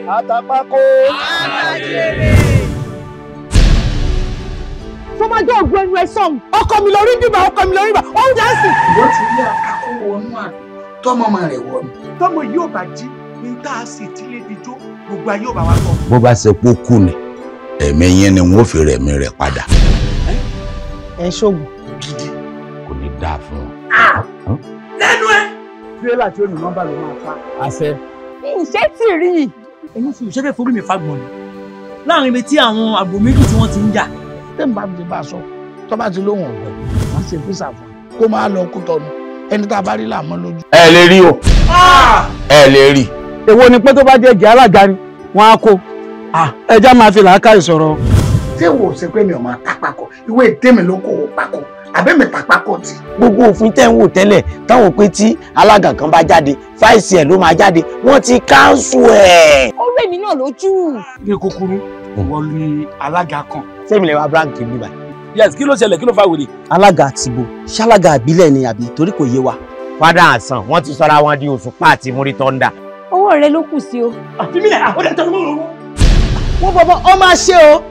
Àtàpákó. Àtàjèrè. Fọmọdé ògùn ẹnu ẹ sọ̀hún. Ọkọ mi lórí bíbá, ọkọ mi lórí bíbá, ó ń dá sí. Wọ́n ti rí àkókò wọnú àdó tọmọ rẹ̀ wọnú. Tọmọ yìí ò bá jí ní tá a sì tí lè dijó gbogbo ayé ò bá wa sọ. Bó bá ṣe pó kú ni, ẹ̀mí yín ni wọ́n fi rẹ̀mí rẹ̀ padà. Ẹ ṣoògùn. Gidi kò ní dáa fún wọn. Lẹ́nu ẹ. Tírélà tí ó ní nọ́mbà ló máa pa. Àṣẹ. Ǹṣe tì rí i. Ẹni sùn ṣẹ́fẹ̀ forí mi fagbọ̀n ni. Láàrin ibi tí àwọn àgbò méjì tí wọ́n ti ń jà. Tẹ́mi bá ti bá a sọ, tó bá ti lóhùn ọ̀gbẹ́, wọ́n ṣe físà fún un. Kó máa lọ kú tọnu. Ẹni tá a bá rí làmọ́ lójú. Ẹ lè rí o. Ẹ lè rí. Èwo ni pé tó bá jẹ́ ìjà alága ni wọ́n á kó. Ẹja máa fi làákàyè sọ̀rọ̀. Ṣé wo ṣe pé mi ò máa tápakọ̀? Ìwé tèmi ló kó o pakọ̀. Àbẹ́mi tàpákọ̀ tì. Gbogbo òfin tẹ́ ń wò tẹ́lẹ̀ táwọn pé tí alága kan bá jáde fáìsì ẹ̀ ló máa jáde wọ́n ti káńsù ẹ̀. Ó rẹ̀ mí náà lójú. Ní kúkúrú, ìwọ ni alága kan. Sẹ́mi lè wá bíráǹkì mi báyìí. Yes, kí ló ṣẹlẹ̀, kí ló fa wèrè? Alága àtìbò ṣálága àbílẹ̀ ni àbí torí kò yé wa. Fádà àsàn wọ́n ti sọra wọn di òṣùpá àti múrí tọ́ndà. Owó rẹ ló kù sí o. Àfimílẹ̀ àkọ́dẹ̀ tẹnu mọ́ òun. Wọ́n bọ̀bọ̀ ọ máa ṣe o.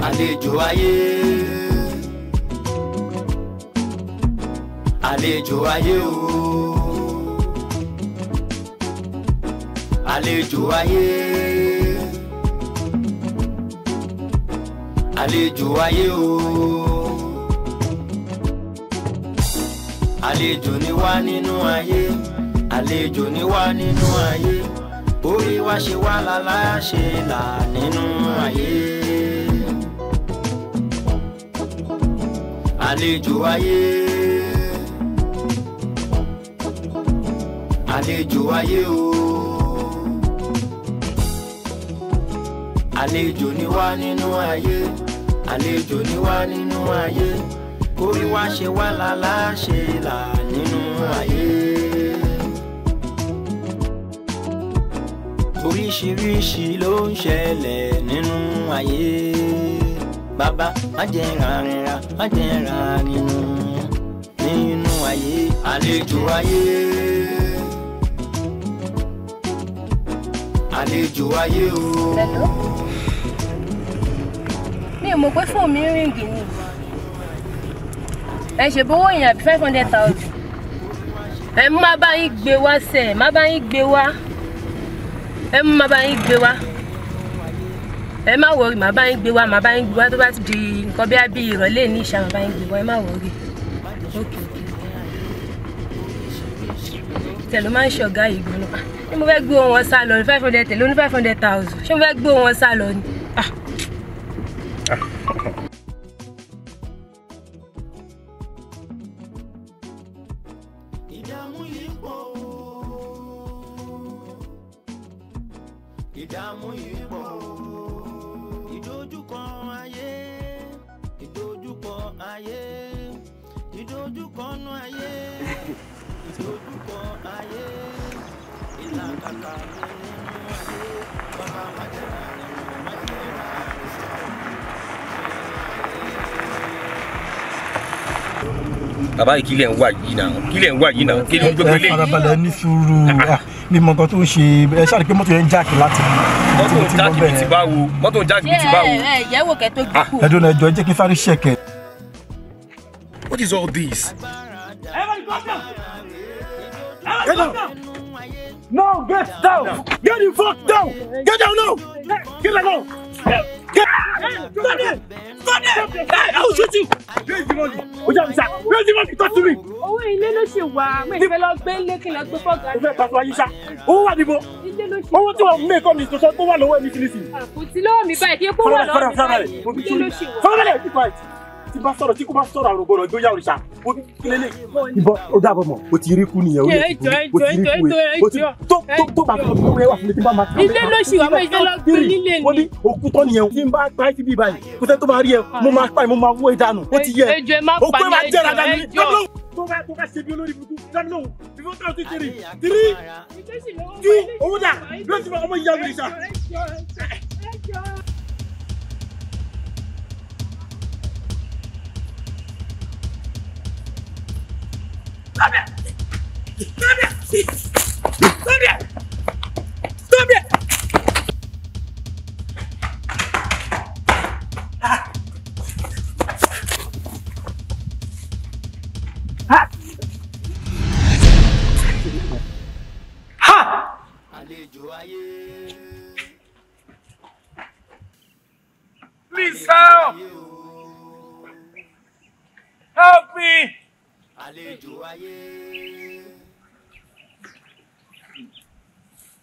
Àlejò ayé, àlejò ayé o, àlejò ayé, àlejò ayé o, àlejò ni wá nínú ayé, àlejò ni wá nínú ayé, orí wa ṣe wá lálá ṣe là nínú ayé. Àlejò ayé, àlejò ayé o, àlejò ni wá nínú ayé, àlejò ni wá nínú ayé, orí wa ṣe wá lálá ṣe là nínú ayé. Oríṣiríṣi ló ń ṣẹlẹ̀ nínú ayé. Bàbá má jẹ́ rárá, má jẹ́ rárá nínú ayé. Àlejò ayé, àlejò ayé o. Hello. Mi ò mọ̀ pé fóònù mi ń ríǹgì ni. Ẹ ṣe bówó yẹn àbí 500,000. Ẹ má bá yín gbé wá sẹ̀, má bá yín gbé wá. Ẹ má bá yín gbé wá. Ẹ má wọrí, màá bá yín gbé wá, màá bá yín gbé wá tó bá ti di nǹkan bí abí ìrọ̀lẹ́ ní ìṣá, màá bá yín gbé wá, ẹ má wọrí. Ok ok. Tẹ̀ ló máa ń ṣọ̀gá yìí gan-an. Ṣé mo fẹ́ gbé wọn sá lọ ní 500 tẹ̀lé ní 500,000? Ṣé mo fẹ́ gbé wọn sá lọ ni? Ìdààmú yìí pọ̀ o. Ìdààmú yìí pọ̀ o. Ìdojúkọ ayé, ìdojúkọ ayé, ìdojúkọ nú ayé, ìdojúkọ ayé, ìlàkàkà nínú ayé, bàbá májèlá nínú májèlá ìṣòro. Bàbá yìí kí lẹ̀ ń wá yìí náà, kí lẹ̀ ń wá yìí náà, kí ló ń gbégbé lé. Ẹ farabalẹ̀ ní sùúrù, mi mọ nǹkan tó ń ṣe, ẹ ṣáà rí pé mọ́tò yẹn ń jáàkì láti. Mọ́tò ń jáàkì bíi ti báwo, mọ́tò ń jáàkì bíi ti báwo. Ẹ ẹ yẹ̀wò kẹ́ tó gbé kú. Ẹ dúró ẹjọ́, ẹ jẹ́ kí n sáré ṣẹ̀kẹ̀. What is all this? Everybody go down! Get down! No, get down! Get the fuck down! Get down now! Get down! Get down! Stop there! Hey, I will shoot you! Where is the money? Where is the money? Talk to me! Owó ilé ló ṣe wà, mo ìfẹ́ lọ gbé ilé kí n lọ gbé fọ́gà. O fẹ́ pàṣẹ ayé ṣá. Owó wà níbo? Ilé ló ṣe wà. Owó tí wọ́n mú ẹ̀kọ́ mi sọ pé ó wà lọ́wọ́ ẹ̀mí kìíní sí. Kò sí lọ́wọ́ mi báyìí, kí epo wà lọ́wọ́ mi báyìí. Ilé ló ṣe wà. Farabalẹ̀, be quiet. Tí bá sọ̀rọ̀ tí kò bá sọ̀rọ̀ àrùn gbọ́dọ̀ jó yá òrìṣà. Ìbọn ó dàbọ̀ mọ̀, o ti rí kú nìyẹn, o lè ti kú, o ti rí kú ẹ. O ti tó bá tó rẹ wà fún mi tí bá máa. Ilé ló ṣì wà, mo ìfẹ́ lọ gbé nílé ni. Wọ́n ní òkú tọ́ nìyẹn, tí n bá pa ẹ́ síbí báyìí, kò sẹ́ni tó máa rí ẹ, mo máa pa ẹ, mo máa wó ẹ dànù, ó ti yẹ. Òkú ẹ máa jẹ́ra dànù ní. Tó bá ṣe bí olórí burúkú, dànù lóhùn, ìfowópamọ́ tó ti tiri, tiri, tú owó dà, bí ó ti máa ọmọ ìyá òrìṣà. Stop it! Stop it! Stop it! Stop it! Ah. Ah. Ha! Please help! Help me! Àlejò ayé.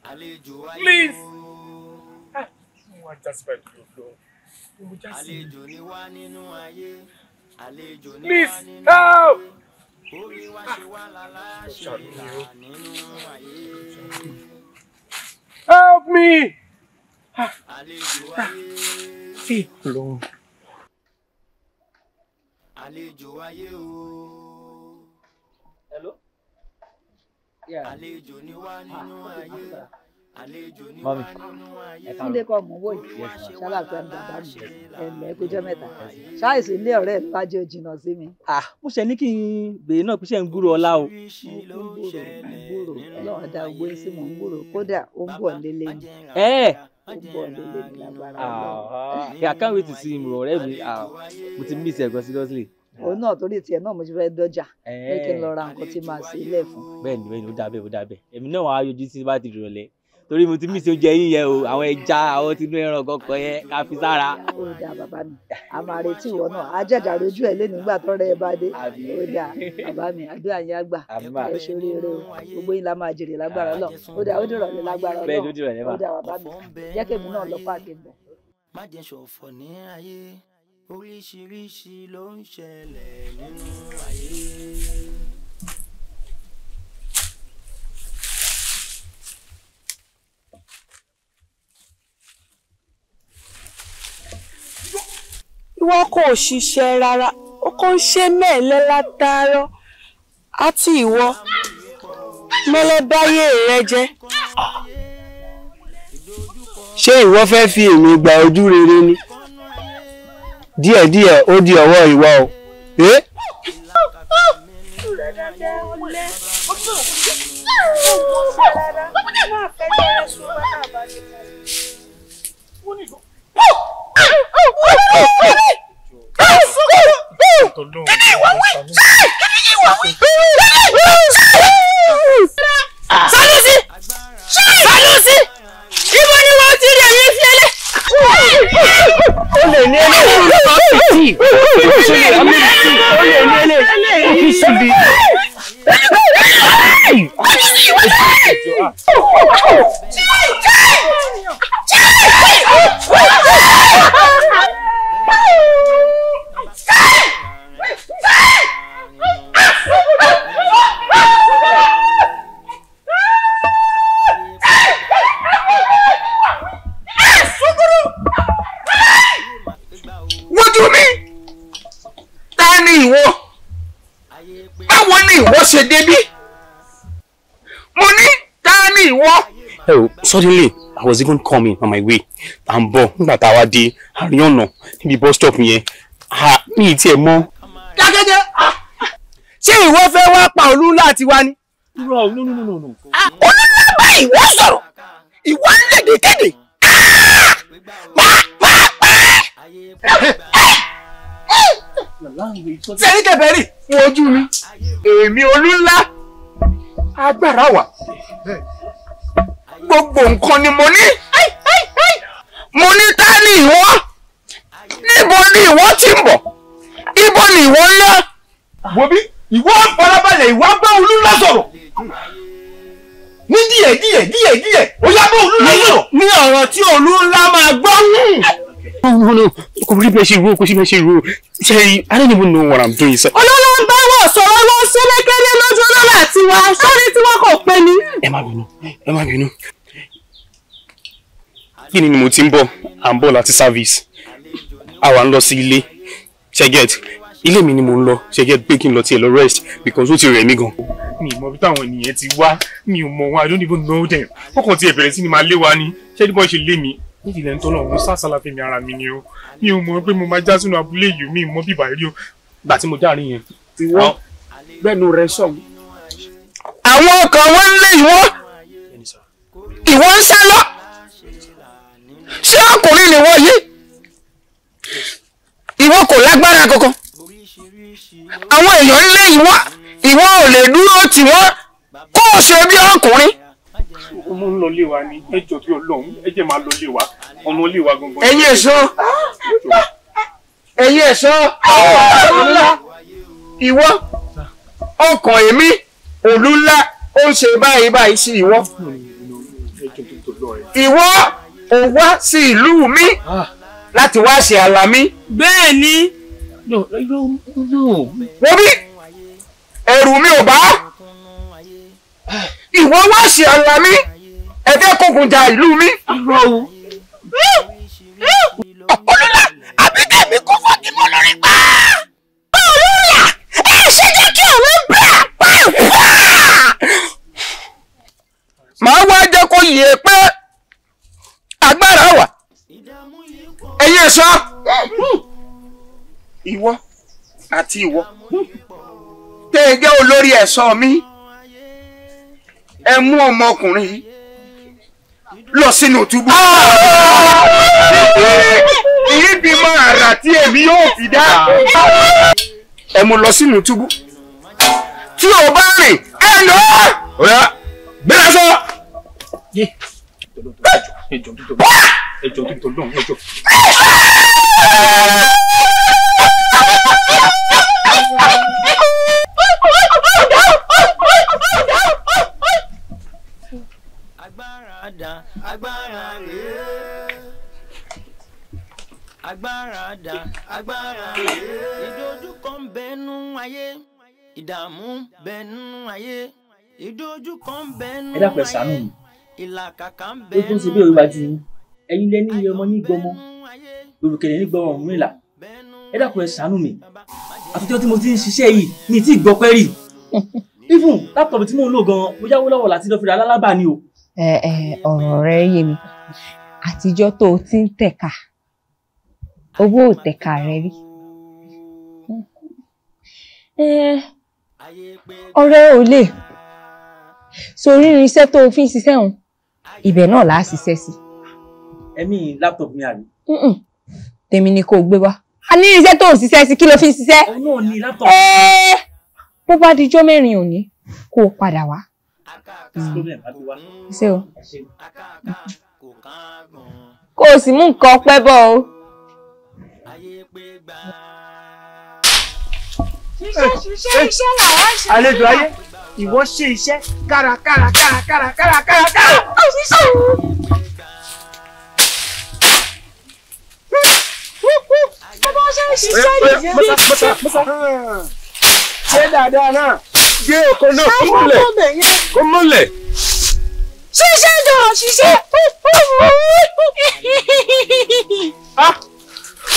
Àlejò ayé. Please. Àlejò ni wá nínú ayé. Àlejò ni Please wá nínú help. ayé. Orí wa ṣe wá lálá ṣe là nínú ayé. Help me. Àlejò ayé. Àlejò ayé o. Hello? Yeah. Àlejò ni wá nínú ayé. Àlejò ni Mọ́mí. wá nínú ayé. Túndé kọ́ mọ̀ wò yìí ṣàlàfẹ́ ń bàbá mi ẹ̀lẹ́ kójọ́ mẹ́ta ṣáìsì ilé ọ̀rẹ́ mi wájú jìnnà sí mi. Ah, mo ṣe ní kí n béèrè náà pé ṣe ń gbúrò ọlá o. Mo ń gbúrò Ọlọ́run dá ogbó sí mò ń gbúrò kódà ó ń bọ̀ lélẹ̀ mi. Ẹ Ó ń bọ̀ lélẹ̀ mi lágbára Ọlọ́run. Ah, I can't wait to see him ọ̀rẹ́ mi. Ah, mo ti miss ẹ̀ gan seriously. Òun náà torí tiẹ̀ náà mo ti fẹ́ dọ́jà pé kí n lọ ra nǹkan tí màá ṣe ilé fún. Bẹ́ẹ̀ni ó dà bẹ́ẹ̀ ó dà bẹ́ẹ̀. Èmi náà wàá yọjú sí bá ti rọ̀lẹ́. Torí mo ti miss oúnjẹ yín yẹn o, àwọn ẹja, àwọn tinú ẹran kọ̀ọ̀kan yẹn ká fi sára. Ó dáa bàbá mi, a máa retí ìwọ náà, á jàjà rojú ẹ lẹ́nu nígbà tọ́rẹ́ ẹ bá dé. Ó dáa bàbá mi, àdúrà yín á gbà. Ẹ ṣe oríire o, gbogbo yín la máa jèrè lágbára Ọlọ́run. Ó dáa ó dìrọ̀lẹ́ lágbára Ọlọ́run. Bẹ́ẹ̀ni ó dìrọ̀lẹ́ mà. Ó dáa bàbá mi, jẹ́ kèmi náà lọ páàkì bọ̀. Má jẹ́ ṣọ̀fọ̀ ní ayé. Oríṣiríṣi ló ń ṣẹlẹ̀ nínú ayé. Ìwọ kò ṣiṣẹ́ rárá, ó kàn ń ṣe mẹ́ẹ̀lẹ́ látàárọ̀ àti ìwọ mẹ́lẹ́báyé rẹ jẹ́. Ṣé ìwọ fẹ́ fi èmi gba ojú rere ni? Díẹ̀díẹ̀ ó di ọwọ́ ìwọ o. Sanusi! Sanusi! Ibo ni wọ́n ti rí ẹ̀yìn fi ẹlẹ́? Ó lè ní eléyìí ó lè ní eléyìí ó fi síbi. Wojú mi, ta ni ìwọ? Báwo ni ìwọ ṣe débí? Mo ní ta ni ìwọ? Oh, suddenly I was even coming on my way. À ń bọ̀ nígbà tá a wá dé àárín ọ̀nà níbi bus stop yẹn. Mi ì tiẹ̀ mọ̀. Dákẹ́jẹ́, ṣé ìwọ fẹ́ wá pa olú láti wá ni? No, no, no, no, no. Olúńlá bá ìwọ sọ̀rọ̀, ìwọ ń lédè kéde. Sẹ́rí kẹfẹ́rì, wojú mi, èmi Olúńlá, agbára wà. Gbogbo nǹkan ni mo ní. Mo ní ta ni ìwọ? Níbo ni ìwọ ti ń bọ̀? Ibo ni ìwọ ń lọ? Wo bí ìwọ farabalẹ̀ ìwọ bá Olúńlá sọ̀rọ̀. Ní díẹ̀ díẹ̀ díẹ̀ díẹ̀, ó yá bá Olúńlá sọ̀rọ̀. Ní ọ̀rọ̀ tí Olúńlá máa gbọ́. No, kò rí bẹ́ẹ̀ ṣe rò, kò sí bẹ́ẹ̀ ṣe rò. Ṣé I don't even know what I'm doing, sir. Olólò ń bá wọ̀ sọ̀rọ̀ wọn sẹ́lẹ̀kẹ́lẹ́ lójú olólò àti wa sórí tí wọ́n kò pé ni. Ẹ má bínú, ẹ má bínú. Kí ni mo ti ń bọ̀? À ń bọ̀ láti service. Àwa ń lọ sí ilé. Ṣé get? Ilé mi ni mo ń lọ. Ṣé get pé kí n lọ tiẹ̀ lọ rest because ó ti rẹ̀ mí gan. Mi ò mọ bí táwọn ènìyàn ti wá. Mi ò mọ̀ wọn. I don't even know them. Wọ́n kàn tiẹ̀ bẹ̀rẹ̀ sí ni máa lé wa ni. Ṣé bí wọ́n ṣe lé mi? Nídìí lẹ́nu tọ́lọ̀ mo sásàlà fèmí ara mi ni o. Mi ò mọ̀ pé mo máa já sínú abúlé yìí, mi ò mọ̀ bíbà rí o. Gbà tí mo dárin yẹn. Ìwọ gbẹ́nu rẹ sọ̀hún. Àwọn kan wọ́n ń lé ìwọ. Ìwọ ń sá lọ. Ṣé ọkùnrin ni wọ́n yìí? Ìwọ kò lágbára kankan. Àwọn èèyàn ń lé ìwọ. Ìwọ ò lè dúró tì wọ́n. Kó o ṣe bí ọkùnrin. Mo ń lọ lé wa ni, ẹ jọ̀ọ́ tí Ọlọ́run, ẹ jẹ́ máa lọ lé wa, ọ̀nà lé wa gangan. Ẹ̀yin ẹ̀ṣọ́, ẹ̀yin ẹ̀ṣọ́, ìwọ, ọkàn èmi, Olúńlá, ó ń ṣe báyìí báyìí sí ìwọ. Ìwọ ò wá sí ìlú mi láti wá ṣe àlà mi. Bẹ́ẹ̀ ni. Wo bí ẹ̀rù mi ò bá. Ìwọ wá ṣe àlà mi, ẹ fẹ́ kógun ja ìlú mi. Olúlá, àbí tẹ̀mí kún fún kí mo lórí pa. Olúlá, ẹ ṣe jẹ́ kí òun bá pa pa. Màá wá jẹ́ kó yé pé agbára wà. Ẹ̀yin ẹ̀ṣọ́, ìwọ àti ìwọ tẹ́ ẹ jẹ́ olórí ẹ̀ṣọ́ mi, ẹ mú ọmọkùnrin yìí lọ sínú túbú. Ìbímọ àrà tí èmi yóò fi dá. Ẹ mú lọ sínú túbú. Tí o bá rìn, ẹ lọ. Ọ̀yá, gbéra sọ. Ẹjọ́ tó lọ́hùn, ẹjọ́. Agbára rèé, agbára dà, agbára rèé. Ìdojúkọ ń bẹ nú ayé, ìdààmú ń bẹ nú ayé, ìdojúkọ ń bẹ nú Ẹ dákun, ẹ ṣàánú mi. Ìlàkàkà ń bẹ Ó tún ṣe bí òwe wájú yín. Ẹ̀yin lẹ ní iye ọmọ ní gbọmọ, olùkẹlẹ ní gbọmọ Ọ̀rúnmìlà. Ẹ dákun, ẹ ṣàánú mi. Àtijọ́ tí mo ti ń ṣiṣẹ́ yìí, mi ì tí ì gbọpẹ́ rí. Even láptọ̀pù tí mò ń lò gan-an, mo yáwó lọ́wọ́ láti lọ fi ra lálábà ni o. Ọ̀rọ̀ rẹ yé mi. Àtijọ́ tó o ti ń tẹ̀ka, owó ò tẹ̀ka rẹ rí. Ọ̀rẹ́ ò lè sórí irinṣẹ́ tó o fi ń ṣiṣẹ́ òun, ibẹ̀ náà là á ṣiṣẹ́ sí. Ẹ̀mí láptọ̀pù mi àbí? Tèmi ni kò gbé wá. A ní irinṣẹ́ tó o ṣiṣẹ́ sí, kí ló fi ń ṣiṣẹ́? Òun náà ni láptọ̀pù. Bó bá dijọ́ mẹ́rin òní, kó o padà wá. Ṣé o? Kó o sì mú nǹkan ọpẹ́ bọ̀ o. Ṣiṣẹ́ iṣẹ́ làwọn ṣe. Àlejò ayé, ìwọ ṣe iṣẹ́ kára kára kára kára kára kára kára. Ó ṣiṣẹ́. Bó ṣe ń ṣiṣẹ́ nìyẹn. Ṣé dáadáa náà? Gbé oko náà kó múlẹ̀. Kó múlẹ̀. Ṣiṣẹ́ jọ ṣiṣẹ́.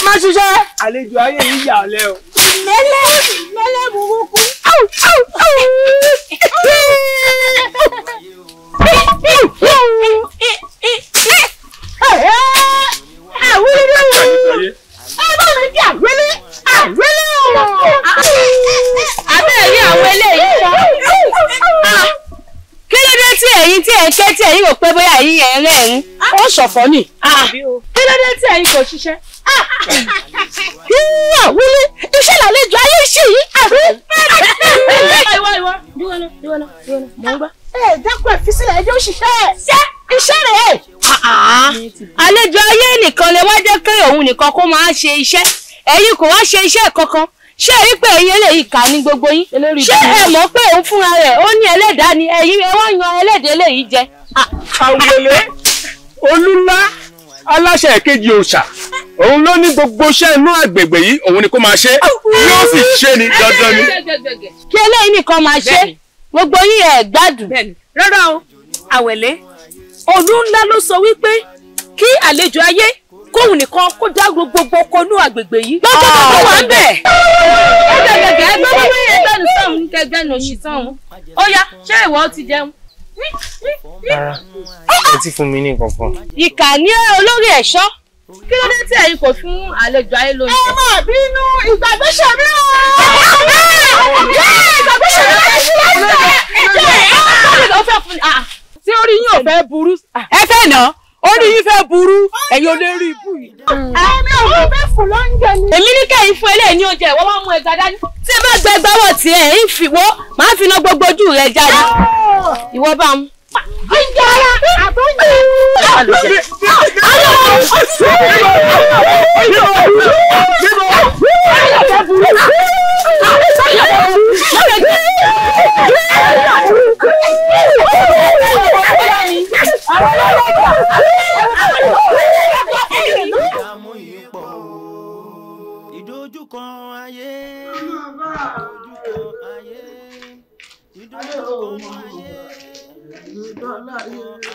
Má ṣiṣẹ́. Àlejò ayé yìí yà ọ́ lẹ́ o. Ìmẹ́lẹ́ ìmẹ́lẹ́ burúkú. Abẹ́ẹ̀ rí àwọn eléyìí. Kí ló dé tí ẹ̀yin tí ẹ̀ ń ké tí ẹ̀yin rò pé bóyá ẹ̀yin ẹ̀ ń rẹ́rìn-ín? Ó ṣọ̀fọ̀ ni. Kí ló dé tí ẹ̀yin kò ṣiṣẹ́? Yíyá wílé iṣẹ́ làlejò ayé ṣe yìí àbí. Ìwọ ìwọ dúró náà dúró náà dúró náà mò ń gbọ́. Ẹ dákun ẹ fi sílẹ̀ ẹ jẹ́ òṣìṣẹ́. Ṣé iṣẹ́ rẹ̀? Àlejò ayé nìkan lè wá jẹ́ pé òun nìkan kó máa ṣe iṣẹ́. Ẹ̀yin kò wá ṣe iṣẹ́ kankan. Ṣé ẹ rí pé ẹ̀yin eléyìí kà ní gbogbo yín? Ṣé ẹ mọ̀ pé òun fúnra rẹ̀ ó ní ẹlẹ́dàá ni ẹ̀yin ẹ wá yan ẹlẹ́dàá eléyìí jẹ? Àwòlé Olúlá Aláṣẹ ìkejì òòṣà òun ló ní gbogbo iṣẹ́ inú àgbègbè yìí òun ni kó máa ṣe yóò sì ṣe ni dandan ni. Kí eléyìí nìkan máa ṣe gbogbo yín ẹ̀ gbádùn. Rárá o, Àwẹ̀lé, Olú ńlá ló sọ wípé kí àlejò ayé kóhun nìkan kó dá gbogbo konú àgbègbè yìí. Gbogbo tó wà ń bẹ̀. Ẹgbẹ̀gbẹ̀ ẹgbẹ́ wọ́n ẹgbẹ́nu sọ̀hún kẹgbẹ́nu òṣì sọ̀hún. Ó yá, ṣé ìwọ ti jẹun? Rárá, ẹ ti fún mi ní nǹkan kan. Ìkà ní olórí ẹ̀ṣọ́. Kí ló dé tí ẹ̀yin kò fún àlejò ayé lóúnjẹ? Ẹ má bínú, ìgbàgbé ṣe mí o. Ìgbàgbé ṣe mí o. Tí orí yín ò fẹ́ burú, ẹ fẹ́ nà, orí yín fẹ́ burú, ẹ̀yin ò lè rí ibú yìí. Ẹ̀mí ò fẹ́ fún lóúnjẹ ni. Èmi ní kẹ́yìn fún eléyìí ní oúnjẹ, ìwọ wá mú ẹja dání. Tí ẹ bá gbẹ gbáwọ̀ tí ẹ̀ ń fi wọ́, màá fi ná gbogbo ojú rẹ jáde. Ìwọ bá mu. Oúnjẹ ara àtúnjẹ. Ìdojúkọ ayé. Ìdojúkọ ayé. Ìdojúkọ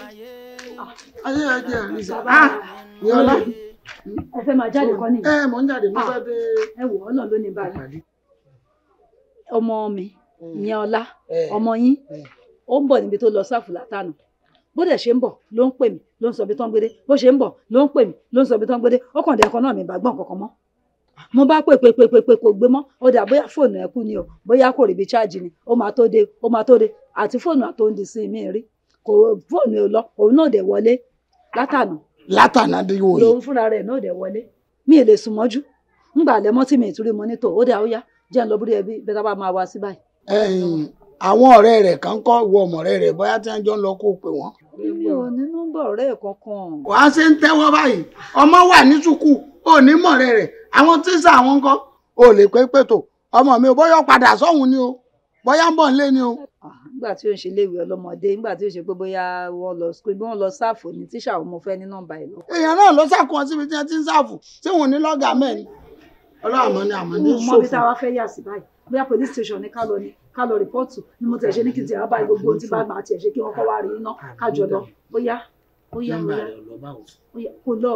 ayé. Ayé ajé àrísà. Yọlá. Ẹ fẹ́ máa jáde kọ́ nìyí. Ẹ mò ń jáde, mo fẹ́ dé. Ẹ wò ọ́ náà ló ní báyìí. Ọmọ mi, ìyẹn Ọlá, ọmọ yín, ó ń bọ̀ níbi tó lọ sáfù látànà. Bó dẹ̀ ṣe ń bọ̀ ló ń pè mí ló ń sọ ibi tó ń gbédé. Bó ṣe ń bọ̀ ló ń pè mí ló ń sọ ibi tó ń gbédé. Ó kàn dé ẹ̀kọ́ náà mi bá gbọ́n kankan mọ́. Mo bá pè pè pè pè pè kò gbé mọ́. Ó dà bóyá fóònù ẹ̀ kú ni o, bóyá kò rí ibi cháàjì ni, ó máa tó dé, ó máa tó dé. Àti fóònù àtòǹdì sí mi rí. Kò fóònù ẹ̀ lọ, òun náà dẹ̀ wọlé látànà. Látànà dé wò yìí. Lòun fúnra rẹ̀ náà dẹ̀ wọlé. Mi ì lè sùn mọ́jú. Ńgbà lẹ mọ́ tí mi ìtúrí mo ní tò, ó dà ó yá, jẹ́ ń lọ búrí ẹbí bẹ́ẹ̀ bá máa wá sí báyìí. Àwọn ọ̀rẹ́ rẹ̀ kan kọ́ ìwọ ọmọ ọ̀rẹ́ rẹ̀ bóyá tí wọ́n jọ ń lọ kó pè wọ́n. Mi ò ní nọ́mbà ọ̀rẹ́ ẹ̀ kankan. Wàá ṣe ń tẹ́wọ́ báyìí, ọmọ wà ní sùkúù, ò ní mọ̀rẹ́ rẹ̀, àwọn tíṣà àwọn ńkọ́, ò lè pé pètò, ọmọ mi ò bóyá padà sọ́hun ni o, bóyá ń bọ̀ nílé ni o. Nígbà tí ó ń ṣe iléèwé ọlọ́mọdé, nígbà tí ó ṣe pé bóyá wọ́n lọ sukùl, bí wọ́n lọ sáàfù ní tíṣà òun mo fẹ́ ní nọ́mbà ẹ̀ lọ. Èèyàn náà ló sàkóhun síbi tí wọ́n ti ń sáàfù, tí wọ́n ní lọ́gàá mẹ́rin. Ọlọ́run ni àmọ́ ní Mo mọ bí táwa fẹ́ yà sí báyìí, bóyá police station ní ká lọ ni, ká lọ rìpọ́ọ̀tù ni mo tẹ̀ ṣe ní kí n tiẹ̀ wá báyìí gbogbo tí bá máa tiẹ̀ ṣe kí wọ́n kọ́ wá rí iná kájọ lọ. Bóyá bóyá bóyá kò lọ,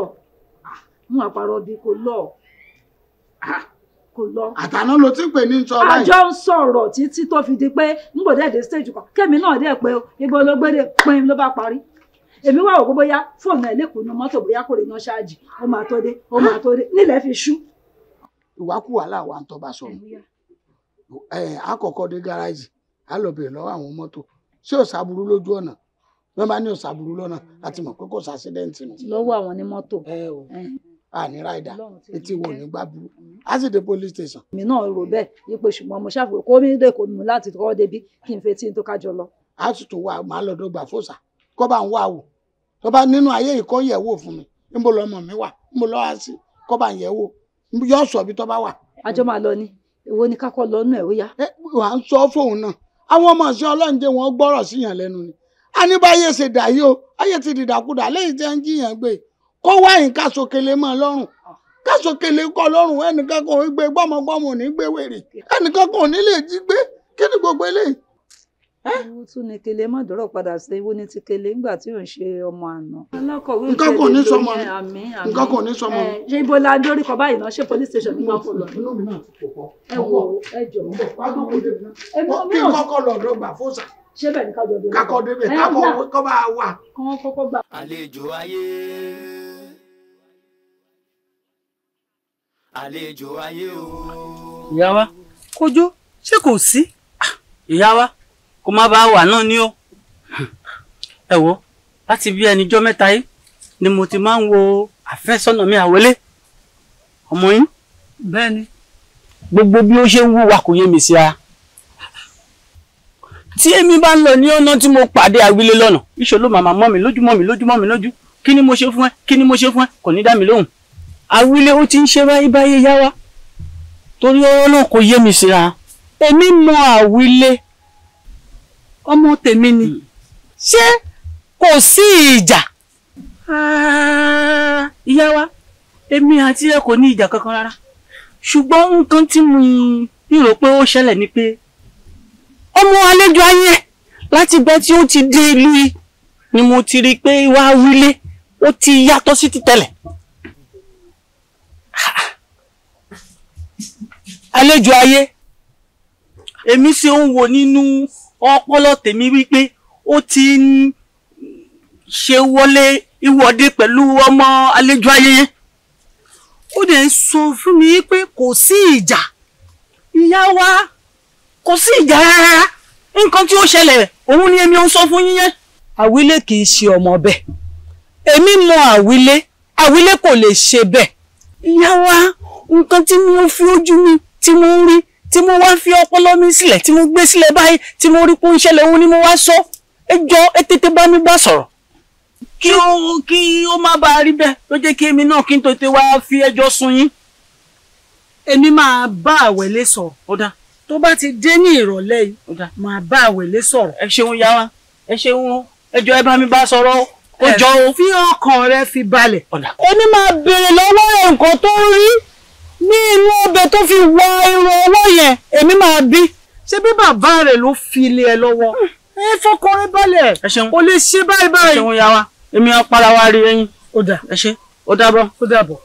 mú àparọ́ bí kò lọ, kò lọ. Àtàná ló ti ń pè ní sọ báyìí. Àjọ ń sọ̀rọ̀ títí tó fi di pé n kò dẹ̀ dé stage kan, kémi náà dẹ̀ pé ibo ló gbé dé pín ló bá parí. Èmi wá wò pé bóyá fóònù ẹ̀ lẹ́kùn inú mọ́tò bóyá kò rí iná ṣáàjì, ó máa tó dé, ó máa tó dé, nílẹ̀ fi ṣú. Ìwákùwà làwa ń tọ́ba sọ̀rọ̀. Àkọ́kọ́ dé gáràjì, á lọ bèèrè lọ́wọ́ àwọn mọ́tò ṣé ò sáburú lójú ọ̀nà, wọ́n bá ní ò sáburú lọ́nà láti mọ̀ pé kò sàṣídẹ́ǹtì nù. Lọ́wọ́ àwọn ní mọ́tò. Àní ráìdà etí wo ní gbàbúrú á sì dé police station. Èmi náà rò bẹ́ẹ̀ yípo ṣùgbọ́n mo ṣàfihàn kó mi dé kó mi láti kọ́ débi kí n fetí tó kájọ lọ. A sì tún wà máa lọ dọ́gba fòsà kó bá ń wá wò tó bá nínú ayé ìkọ́ yẹ̀ wò fún mi níbo lọmọ mi wà níbo lọ́wọ́ á sí kó bá ń yẹ̀ wò yóò sọ bí tó bá wà. Àjọ máa lọ ni èwo ni kákọ́ lọ nù ẹ̀ ó yá. Wà á ń sọ fóun náà àwọn ọmọ ìṣe Ọlọ́run jẹ́ wọn gbọ́rọ̀ síyàn lẹ́nu ni a ní báyé ṣe dà yìí o, ayé ti dìdàkudà lẹ́yìn tí wọ́n ń jiyàn gbé kó wáyìn kásòkèlè mọ́ lọ́rùn, kásòkèlè kọ́ lọ́rùn, ẹnìkan kan ò gbé gbọ́mọgbọ́mọ ò ní gbé wèrè, ẹnìkan kan ò ní lè jí gbé, kí ni gbogbo eléyìí. Ewu tún ni kele má dọ̀rọ̀ padà sí ewu ní ti kele nígbà tí ò ń ṣe ọmọ àná. Alákọ̀wé nǹkan kò ní sọmọ mi, nǹkan kò ní sọmọ mi. Ṣé ibo la dórí kọ báyìí náà, ṣé police station ní kọ́kọ́ lọ? Inú mi náà ti pò pọ̀. Ẹ wò ẹ jọ. Kí n kọ́kọ́ lọ ọ̀dọ̀ gbà fóòsà. Ṣé bẹ́ẹ̀ ni kájọ dé? Kakọ débẹ̀, kakọ kọ́ bá wà. Kọ́ kọ́kọ́ gbà. Àlejò ayé. Àlejò ayé o. Ìyá wa, Kójó, ṣé kò sí? Ìyá wa, kó má bàa wà náà ni o. Ẹ wo, láti bí ẹnijọ́ mẹ́ta yìí ni mo ti máa ń wo àfẹ́sọ́nà mi Àwẹ̀lé, ọmọ yín. Bẹ́ẹ̀ni. Gbogbo bí ó ṣe ń wúwa kò yé mi sí a. Tí èmi bá ń lọ ní ọ̀nà tí mo pàdé Àwílé lọ́nà, ìṣòro ló màmá mọ́ mi lójú mọ́ mi lójú mọ́ mi lójú. Kí ni mo ṣe fún ẹ? Kí ni mo ṣe fún ẹ? Kò ní dá mi lóhùn. Àwílé ó ti ń ṣe báyìí báyìí yá wa. Torí ọ̀rọ̀ náà kò yé mi sí a. Èmi mọ Àwílé. Ọmọ tèmi ni. Ṣé kò sí ìjà Ìyá wa, èmi àti ẹ kò ní ìjà kankan rárá. Ṣùgbọ́n nǹkan tí mo rò pé ó ṣẹlẹ̀ ni pé ọmọ àlejò ayé láti ìgbà tí ó ti dé ìlú yìí ni mo ti rí i pé wá wílé ó ti yàtọ̀ sí ti tẹ́lẹ̀. Àlejò ayé, èmi ṣe ń wò nínú ọpọlọ tèmi wípé ó ti ń ṣe wọlé ìwọ́de pẹ̀lú ọmọ àlejò ayé yẹn. Ó dẹ̀ ń sọ fún mi pé kò sí ìjà. Ìyá wa, kò sí ìjà rárá. Nǹkan tí ó ṣẹlẹ̀ òun ni èmi ń sọ fún yín yẹn. Àwílé kì í ṣe ọmọ bẹ́ẹ̀. Èmi mọ Àwílé, Àwílé kò lè ṣe bẹ́ẹ̀. Ìyá wa, nǹkan tí mo fi ojú mi tí mo ń rí, tí mo wá fi ọpọlọ mi sílẹ̀, tí mo gbé sílẹ̀ báyìí, tí mo rí pé ó ń ṣẹlẹ̀ òun ni mo wá sọ. Ẹ jọ̀ọ́, ẹ tètè bá mi bá sọ̀rọ̀. Kí ó má bàa rí bẹ́ẹ̀ ló jẹ́ kí èmi náà kí n tètè wá fi ẹjọ́ sùn yín. Èmi máa bá Àwẹ̀lé sọ̀rọ̀. Ó dáa. Tó bá ti dé ní ìrọ̀lẹ́ yìí, máa bá Àwẹ̀lé sọ̀rọ̀. Ẹ ṣeun ìyá wa, ẹ ṣeun, ẹ jọ̀ọ́ ẹ bá mi bá sọ̀rọ̀ o. Ó jọ o. Fi ọkàn rẹ fi balẹ̀. Èmi máa béèrè lọ́wọ́ ẹ̀ nǹkan tó ń rí ní inú ọbẹ̀ tó fi wọ irun ọwọ́ yẹn, èmi máa bí. Ṣé bí bàbá rẹ̀ ló fi lé ẹ lọ́wọ́? Ẹ fọkàn rẹ balẹ̀. Ẹ ṣeun. Kò lè ṣe báyìí báyìí. Ẹ ṣeun ìyá wa, èmi á para wa rí ẹyin. Ó dà. Ẹ ṣé, ó dàbọ̀. Ó dàbọ̀.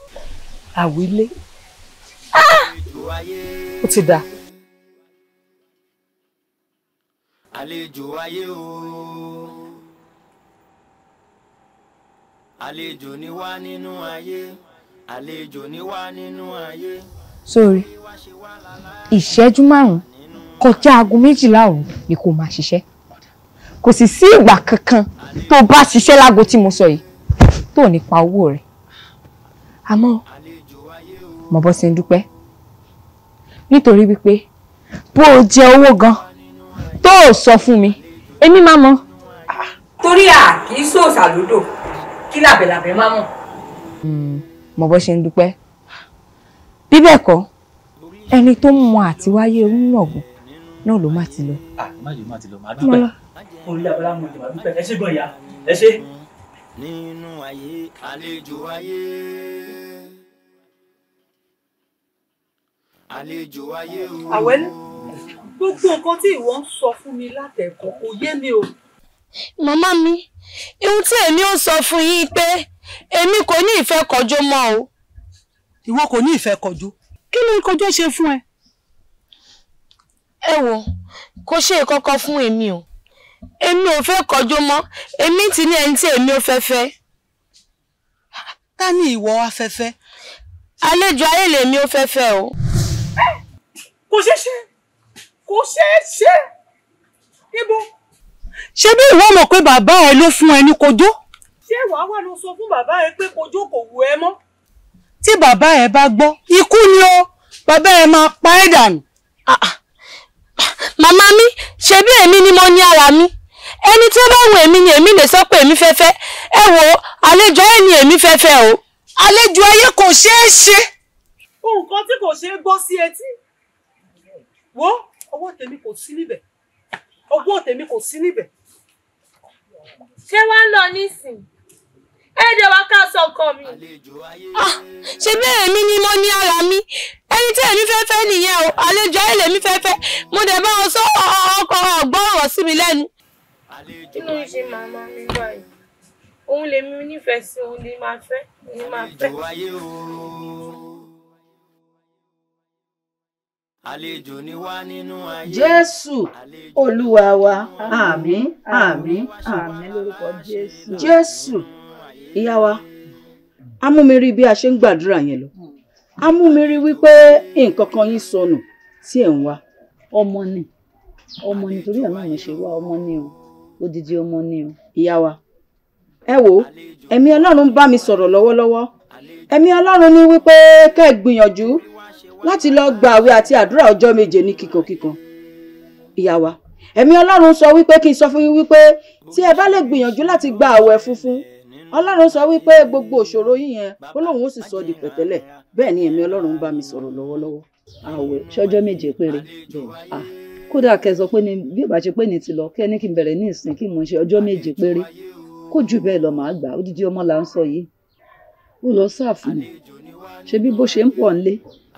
Àwílé. Ó ti dà. Àlejò ayé o, àlejò ni wá nínú ayé, àlejò ni wá nínú ayé. Sórí ìṣẹ́jú 5 kọjá 12:00 òru ni kò máa ṣiṣẹ́. Kò sì sí ìgbà kankan tó bá ṣiṣẹ́ láago tí mo sọ yìí tó ní pa owó rẹ̀. Àmọ́ mo bọ́ sí ń dúpẹ́ nítorí wípé bó o jẹ owó gan tó o sọ fún mi, èmi máa mọ̀. Torí à kì í sòòsà lódò kí làbẹ̀làbẹ̀ má mọ̀. Mo bọ́ ṣe ń dúpẹ́. Bí bẹ́ẹ̀ kọ́, ẹni tó mọ àtiwáyé onínàgùn náà ló má ti lọ. Má jẹ́ má ti lọ, má dúpẹ́. Orí abala mo jẹ, má dúpẹ́. Ẹ ṣé gan ìyá, ẹ ṣé. Nínú ayé, àlejò ayé, àlejò ayé o. Àwẹ̀lé, gbogbo nǹkan tí ìwọ ń sọ fún mi látẹ̀kọ́ kò yé mi o. Màmá mi, ohun tí èmi ò sọ fún yín pé èmi kò ní ìfẹ́ Kọjó mọ́ o. Ìwọ kò ní ìfẹ́ Kọjó? Kí ni Kọjó ṣe fún ẹ? Ẹ wò, kò ṣe ìkọ̀kọ̀ fún èmi o. Èmi ò fẹ́ Kọjó mọ́, èmi ti ní ẹni tí èmi ò fẹ́ fẹ́. Ta ni ìwọ wá fẹ́ fẹ́? Àlejò ayé lèmi ò fẹ́ fẹ́ o. Kò ṣeé ṣe, kò ṣeé ṣe. Ibo? Ṣé bí ìwọ mọ̀ pé bàbá ẹ ló fún ẹ ní Kọjó? Ṣé wàá wà lọ sọ fún bàbá ẹ pé Kọjó kò wù ẹ mọ́? Tí bàbá ẹ bá gbọ́, ikú ni o, bàbá ẹ máa pa ẹ́ dànù. Màmá mi, ṣe bí èmi ni mo ní ara mi. Ẹni tí ó bá wù èmi ni èmi lè sọ pé èmi fẹ́ fẹ́. Ẹ wo, àlejò ayé ni èmi fẹ́ fẹ́ o. Àlejò ayé kò ṣeé ṣe. Nǹkan tí kò ṣeé gbọ́ sí etí. Wo, ọwọ́ tèmi kò sí níbẹ̀. Ọwọ́ tèmi kò sí níbẹ̀. Ṣé wàá lọ nísìn? Ẹ dẹ̀ wá ká sọ ọkọ mi. Ṣé bí èmi ni mo ní ara mi? Ẹni tí èmi fẹ́ fẹ́ nìyẹn o, àlejò ayé lèmi fẹ́ fẹ́. Mo dẹ̀ bá wọn sọ ọkọ ọgbọ́n ọ̀rọ̀ sí mi lẹ́nu. Kí ló ń ṣe màmá mi báyìí? Òun lèmi nífẹ̀ẹ́ sí, òun lè máa fẹ́, òun máa fẹ́. Àlejò ni wá nínú ayé. Jésù Olúwa wa, àmín, àmín, àmín lórúkọ Jésù. Jésù, ìyá wa, a mú mi rí bí a ṣe ń gbàdúrà yẹn lọ. A mú mi rí wípé nǹkan kan yín sọnù tí ẹ̀ ń wá. Ọmọ ni, ọmọ ni, torí ẹ̀ náà mo ṣe wá, ọmọ ni o, odidi ọmọ ni o. Ìyá wa, ẹ wò, ẹ̀mí Ọlọ́run ń bá mi sọ̀rọ̀ lọ́wọ́lọ́wọ́. Ẹ̀mí Ọlọ́run ní wípé kẹ́ ẹ gbìyànjú láti lọ gba àwẹ̀ àti àdúrà ọjọ́ 7 ní kíkankíkan. Ìyá wa, ẹ̀mí Ọlọ́run sọ wípé kí n sọ fún yín wípé tí ẹ bá lè gbìyànjú láti gba àwẹ̀ funfun, Ọlọ́run sọ wípé gbogbo òṣòro yín yẹn ó lóun ó sì sọ di pẹ̀tẹ́lẹ̀. Bẹ́ẹ̀ ni ẹ̀mí Ọlọ́run bá mi sọ̀rọ̀ lọ́wọ́lọ́wọ́. Àwẹ̀ ṣọjọ́ 7 péré. Kódà kẹ́ sọ pé ní bí ò bá ṣe pé ní ti lọ, kẹ́ ní kí n bẹ̀rẹ̀ ní ìsìn kí mò ń ṣe ọjọ́ 7 péré. Kó jù bẹ́ẹ̀ lọ màá gbà. Odidi ọmọ là ń sọ yìí. Ó lọ sáàfù ni. Ṣebí bó ṣe ń pọ̀ nílé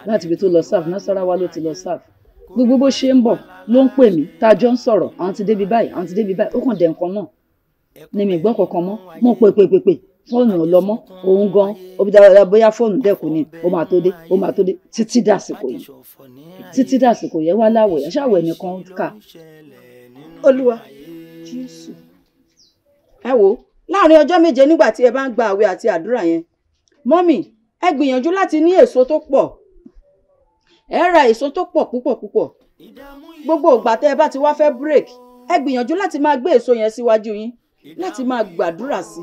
láti ibi tó lọ sáàfù, Nasarawa ló ti lọ sáàfù. Gbogbo bó ṣe ń bọ̀ ló ń pè mí, tá a jọ ń sọ̀rọ̀, àwọn ti débi báyìí, àwọn ti débi báyìí, ó kàn dẹ̀ nǹkan náà. Ni mi gbọ́ kankan mọ́, mo pè pè pè pè, fóònù ò lọ mọ́, òun gan, ó bí dáadáa bóyá fóònù dẹ́kun ni, ó máa tó dé, ó máa tó dé, títí dàsìkò yìí. Títí dàsìkò yẹn wá láwẹ̀, ṣáwẹ̀ nìkan kà. Olúwa Jésù. Ẹ wo, láàrin ọjọ́ 7 nígbà tí ẹ bá ń gba àwẹ̀ àti àdúrà yẹn, mọ́mì, ẹ gbìyànjú láti ní èso tó pọ̀. Ẹ ra èso tó pọ̀ púpọ̀ púpọ̀. Gbogbo ìgbà tẹ́ ẹ bá ti wá fẹ́ break, ẹ gbìyànjú láti máa gbé èso yẹn síwájú yín, láti máa gbàdúrà sí.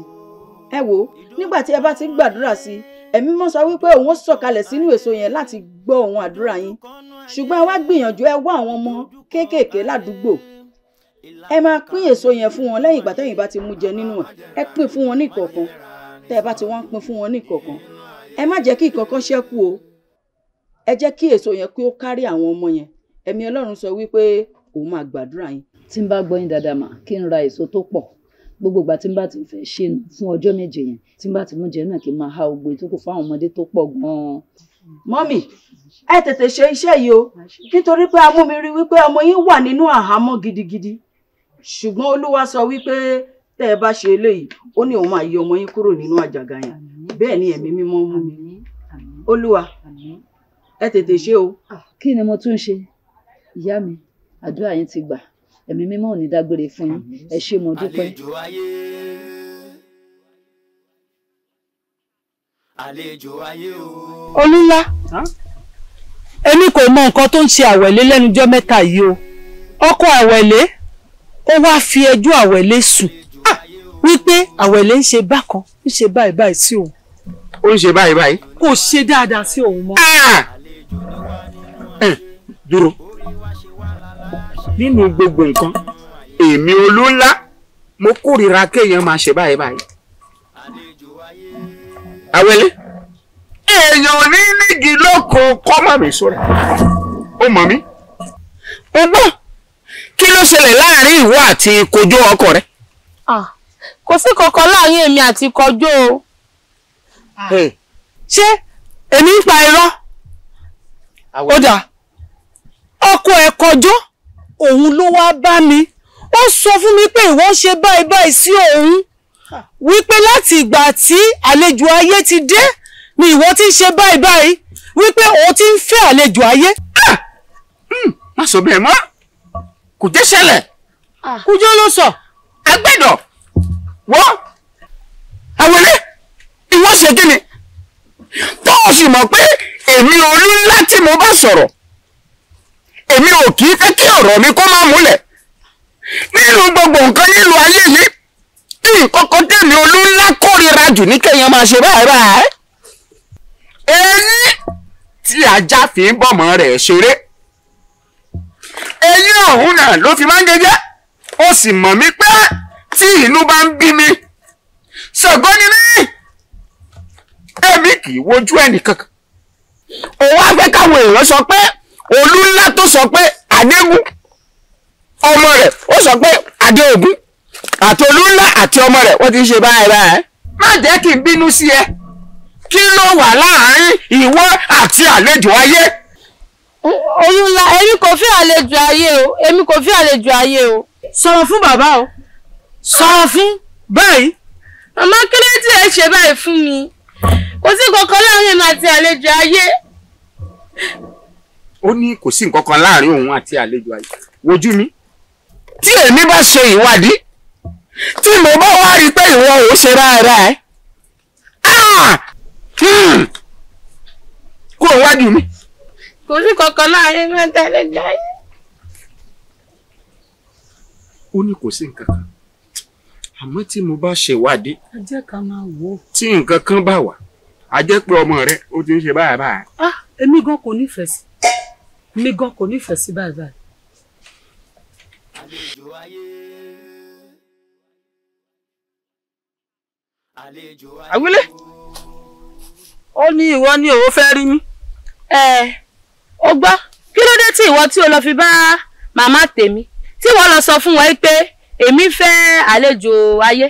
Ẹ wo, nígbà tí ẹ bá ti ń gbàdúrà sí, Ẹ̀mí Mímọ́ sọ wípé òun ó sọ̀kalẹ̀ sínú èso yẹn láti gbọ́ ohùn àdúrà yín. Ṣùgbọ́n ẹ wá gbìyànjú, ẹ wá àwọn ọmọ kéékèèké ládùúgbò. Ẹ máa pín èso yẹn fún wọn lẹ́yìn ìgbà tẹ́yìn bá ti mú jẹ nínú ẹ̀. Ẹ pín fún wọn ní ìkọ̀ọ̀kan. Tẹ́ ẹ bá ti wá ń pín fún wọn ní ìkọ̀ọ̀kan, ẹ má jẹ́ kí ìkọ̀ọ̀kan ṣẹ́kù o. Ẹ jẹ́ kí èso yẹn kí ó kárí àwọn ọmọ yẹn. Ẹ̀mí Ọlọ́run sọ wípé òun máa gbàdúrà yín. Tí n bá gbọ́ yín dáadáa mà, kí n ra èso tó pọ̀. Gbogbo ìgbà tí n bá ti fẹ́ ṣe nù fún ọjọ́ 7 yẹn, tí n bá ti mú jẹ náà kí n máa há ogbó tó kù fún àwọn ọmọdé tó pọ̀ gan-an. Mọ́mì, ẹ tètè ṣe iṣẹ́ yìí o, nítorí pé a mú mi rí wípé ọmọ yín wà nínú àhámọ́ gidigidi. Ṣùgbọ́n Olúwa sọ wípé tẹ́ ẹ bá ṣe eléyìí, ó ní òun máa yọ ọmọ yín kúrò nínú àjàgà yẹn. Bẹ́ẹ̀ ni Ẹ̀mí Mímọ́ mú mi. Olúwa, ẹ tètè ṣe o. Kí ni mo tún ṣe? Ìyá mi, àdúrà yín ti gbà. Ẹ̀mí Mímọ́ ò ní dágbére fún yín. Ẹ ṣé, mo dúpẹ́. Olúnlá, èmi kò mọ nǹkan tó ń ṣe Àwẹ̀lé lẹ́nujọ́ mẹ́ta yìí o. Ọkọ Àwẹ̀lé ó wá fi ẹjọ́ Àwẹ̀lé sùn wípé Àwẹ̀lé ń ṣe bákan, ń ṣe báyìí báyìí sí òun. Ó ń ṣe báyìí báyìí. Kò ṣe dáadáa sí òun mọ́. Dúró. Nínú gbogbo nǹkan, èmi Olúnlá, mo kórìíra kéèyàn máa ṣe báyìí báyìí. Àwẹ̀lé, èèyàn ò ní nígi lóko kọ́ mọ̀ mí sóra. Ó mọ̀ mí. Ó gbọ́, kí ló ṣẹlẹ̀ láàrin ìwọ àti Kòjó ọkọ rẹ? Kò sí kankan láàrin èmi àti Kòjó o. Ṣé èmi ń pa irọ́? Ó dà, ọkọ ẹ̀ Kòjó, òun ló wá bá mi. Ó sọ fún mi pé ìwọ ṣe báyìí báyìí sí òun, wípé láti ìgbà tí àlejò ayé ti dé ni ìwọ ti ń ṣe báyìí báyìí, wípé òun ti ń fẹ́ àlejò ayé. Má sọ bẹ́ẹ̀ mọ́, kò jẹ́ ṣẹlẹ̀. Kújó ló sọ. Agbẹ́dọ̀ wọ́ Àwẹ̀lé, ìwọ ṣe kí ni? Tó o sì mọ̀ pé èmi Olúnlá tí mo bá sọ̀rọ̀, èmi ò kì í fẹ́ kí ọ̀rọ̀ mi kó má múlẹ̀. Nínú gbogbo nǹkan nílùú ayé yìí, nǹkan kan tẹ̀mí Olúnlá kórìíra jù ní kéèyàn máa ṣe báyìí báyìí. Eyín tí ajá fi ń bọ̀mọ́ rẹ̀ ṣeré, eyín ọ̀hún náà ló fi máa ń gẹ́gẹ́. Ó sì mọ̀ mí pé tí inú bá ń bí mi, Ṣàngó ni mí, èmi kì í wojú ẹnì kankan. Òun á fẹ́ káwọn èèyàn sọ pé Olúnlá tó sọ pé Adégún ọmọ rẹ̀, ó sọ pé Adéògún àti Olúnlá àti ọmọ rẹ̀ wọ́n ti ń ṣe báyìí báyìí. Má jẹ́ kí n bínú sí ẹ. Kí ló wà láàrin ìwọ àti àlejò ayé? Olúnlá, èmi kò fẹ́ àlejò ayé o, èmi kò fẹ́ àlejò ayé o. Sọ̀rọ̀ fún bàbá o, sọ̀rọ̀ fún báyìí. Màmá, kí ló tí ẹ ṣe báyìí fún mi? Kò sí kankan láàrin èmi àti àlejò ayé. Ó ní kò sí nǹkan kan láàrin òun àti àlejò ayé. Wojú mi. Tí èmi bá ṣe ìwádìí, tí mo bá wá rí pé ìwọ ò ṣe rárá ẹ, kó o wájú mi. Kò sí kankan láàrin èmi àti àlejò ayé. Ó ní kò sí nǹkan kan. Àmọ́ tí mo bá ṣe ìwádìí, ẹ jẹ́ ká máa wò ó. Tí nǹkan kan bá wà, a jẹ́ pé ọmọ rẹ ó ti ń ṣe báyìí báyìí. Èmi gan kò nífẹ̀ẹ́ sí. Èmi gan kò nífẹ̀ẹ́ sí báyìí báyìí. Àwílé, ó ní ìwọ ní òun fẹ́ rí mi. Ẹ ó gbọ́, kí ló dé tí ìwọ tí o lọ fi bá màmá tèmi tí wọ́n lọ sọ fún wọn pé èmi fẹ́ àlejò ayé?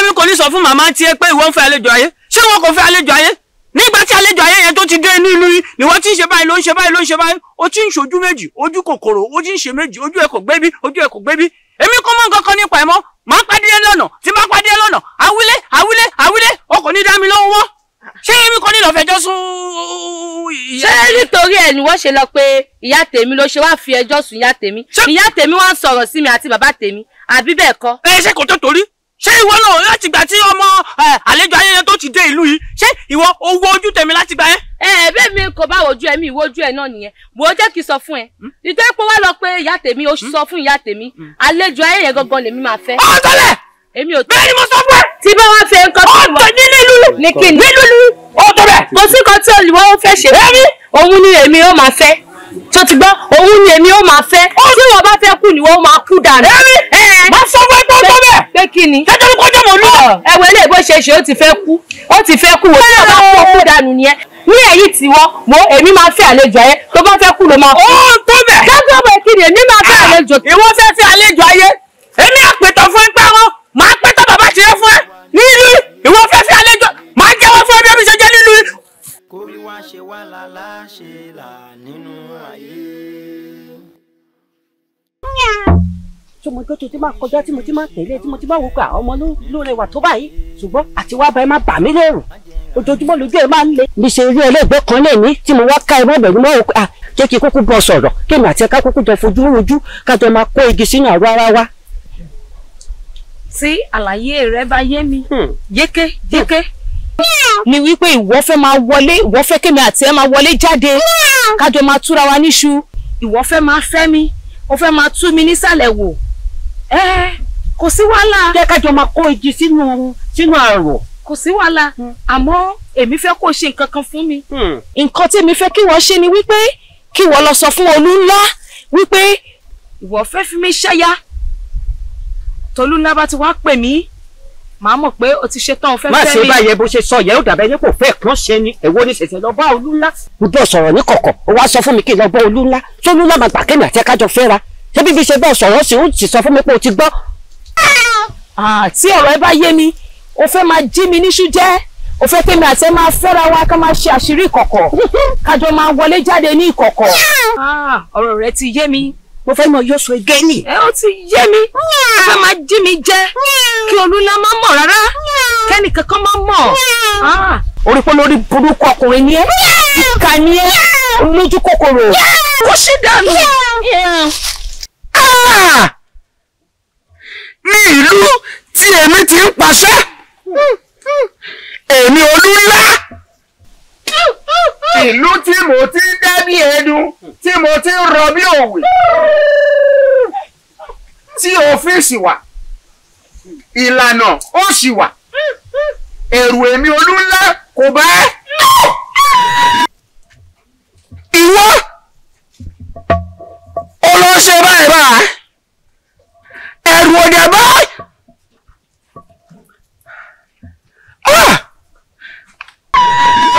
Èmi kò ní sọ fún màmá tiẹ̀ pé ìwọ ń fẹ́ àlejò ayé? Ṣé wọn kò fẹ́ àlejò ayé? Nígbà tí àlejò ayé yẹn tó ti dé inú ìlú yìí ni wọ́n ti ń ṣe báyìí ló ń ṣe báyìí ló ń ṣe báyìí. Ó ti ń ṣojú méjì, ojú kòkòrò, ó ti ń ṣe méjì, ojú ẹ kò gbé bí, ojú ẹ kò gbé bí. Èmi kò mọ nǹkan kan nípa ẹ̀ mọ́. Màá pàdé ẹ lọ́nà, tí màá pàdé ẹ lọ́nà, àwílé àwílé àwílé, o kò ní dá mi lóhùn wọ́n. Ṣé èmi kò ní lọ fẹjọ́ sùn ìyá? Ṣé nítorí ẹ ni wọ́n ṣe lọ pé ìyá tèmi ló ṣe wá fi ẹjọ́ sùn ìyá tèmi? Ìyá tèmi wá ń sọ̀rọ̀ sí mi àti bàbá tèmi, àbí bẹ́ẹ̀ kọ́? Ẹ ṣe kò tó torí. Ṣé ìwọ náà láti gbà tí ọmọ àlejò ayẹyẹ tó ti dé ìlú yìí, ṣé ìwọ owó ojú tèmi láti gbà yẹn? Ẹ bẹ́ẹ̀ mi kò bá wojú ẹ, mi ìwojú ẹ náà nìyẹn. Wò ó, jẹ́ kí n sọ fún ẹ. Nítorí pé wá lọ pé ìyá tèmi, ó sọ fún ìyá tèmi, àlejò ayẹyẹ gangan lèmi máa fẹ́. Ọ̀tọ̀lẹ̀! Èmi ò tó. Bẹ́ẹ̀ ni mo sọ fún ẹ. Tí bá wá fẹ́ nǹkan tí ìwọ. Ọ̀tọ̀ ní nílùú. Ní kí ni? Nílùú. Ọ̀tọ̀ bẹ̀. Kò sí nǹkan tí olùwọ́ ó fẹ́ ṣe. Èmi. Òun ni èmi ó máa fẹ́. Tó ti gbọ́, òun ni èmi ó máa fẹ́. Tí wọ́n bá fẹ́ kú ni wọ́n máa kú dànù. Èmi. Má sọ fún ẹ pé ó tó bẹ̀. Pé kí ni? Jẹ́jọ́ ló kọjá mọ̀ lú. Ẹ̀wẹ̀ ilé ìbò ṣe ṣe, ó ti fẹ́ kú. Ó ti fẹ́ kú. Wò tí wọ́n bá kú, ó kú dànù nìyẹn. Ní èyí tiwọ́, wo èmi máa fẹ́ àlejò ayé. Tó bá fẹ́ kú ló máa kú. Ó tó bẹ̀. Dájú ọmọ ìkíni, èmi máa fẹ́ àlejò. Ìwọ fẹ́ fẹ́ àlejò ayé. Èmi àpètàn fún ẹ pé àwọn màá pẹ́tọ́ bàbá ṣe é fún ẹ nílùú. Ìwọ fẹ́ fẹ́ àlejò, màá jẹ́wọ́ fún ẹ bí ẹbí ṣe jẹ́ nílùú. Kórí wá ṣe wá lálá ṣe là nínú ayé. Ṣọmọjọ́ tó ti máa kọjá tí mo ti máa tẹ̀lé, tí mo ti máa wò pé àwọn ọmọ ló rẹwà tó báyìí, ṣùgbọ́n àti wá bá ẹ má bà mí lẹ́rù, ojoojúmọ́ lójú ẹ máa ń le. Mi ṣe rí ẹlẹ́gbẹ́ kan lẹ́ni tí mo wá ká ẹ mọ́bẹ̀rún mọ́ òkú, jẹ́ kí kúkú bọ́ sọ̀rọ̀, kémi àti ẹ̀ka kúkú jọ fojú rojú, kájọ máa kó igi sínú àrò ara wa. Tí àlàyé rẹ bá yé mi yéké yéké ni wípé ìwọ fẹ́ máa wọlé, ìwọ fẹ́ kémi àti ẹ máa wọlé jáde, kájọ máa túra wa níṣu, ìwọ fẹ́ máa fẹ́ mi, o fẹ́ máa tú mi nísàlẹ̀ wò. Kò sí wàhálà. Jẹ́ kájọ máa kó igi sínú àrò. Kò sí wàhálà, àmọ́ èmi fẹ́ kó ṣe nǹkan kan fún mi. Nǹkan tí èmi fẹ́ kí wọ́n ṣe ni wípé kí wọ́n lọ sọ fún Olú ńlá wípé ìwọ fẹ́ fi mí ṣẹ́yà. Tolú ńlá bá ti wá pè mí, màá mọ̀ pé o ti ṣe tán, o fẹ́ fẹ́ mi. Má ṣe báyẹn, bó ṣe sọ yẹn ó dàbẹ́ ní kò fẹ́ kán ṣe ni. Èwo ni ṣẹ̀ṣẹ̀ lọ bá Olú ńlá? Mo bọ́ sọ̀rọ̀ ní kọ̀kọ̀, ó wá sọ fún mi kí n lọ bá Olú ńlá. Tolú ńlá máa gbà kémi àti ẹ̀kájọ fẹ́ra. Ṣé bíbí ṣe bọ́ sọ̀rọ̀ sí, ó sì sọ fún mi pé o ti gbọ́. Tí ọ̀rọ̀ ẹ bá yé mi, o fẹ́ máa jí mi níṣu jẹ́, o fẹ́ kémi àti ẹ máa fẹ́ra wa, ká máa ṣe àṣírí ìkọ̀kọ̀, kájọ máa wọlé jáde ní ìkọ̀kọ̀. Ọ̀rọ̀ rẹ ti yé mi. Mo fẹ́ mọ yóò ege ni. Ẹ ó ti yé mi. O fẹ́ máa jí mi jẹ, kí Olúńlá má mọ̀ rárá, kẹ́nì kankan má mọ̀. Orí pé lórí burúkú ọkùnrin ni ẹ́, ìkà ni ẹ́, olójú kòkòrò. Kó ṣì dànù. Ní ìlú tí èmi ti ń pàṣẹ, èmi Olú ńlá. Ìlú tí mo ti ń dá bí ẹdun, tí mo ti ń rọ bí òwe, tí òfin sì wà, ìlànà ó sì wà, ẹ̀rù èmi Olú ńlá kò bá ẹ́. Ìwọ ó lọ ṣe báyìí báyìí, ẹ̀rù òde báyìí.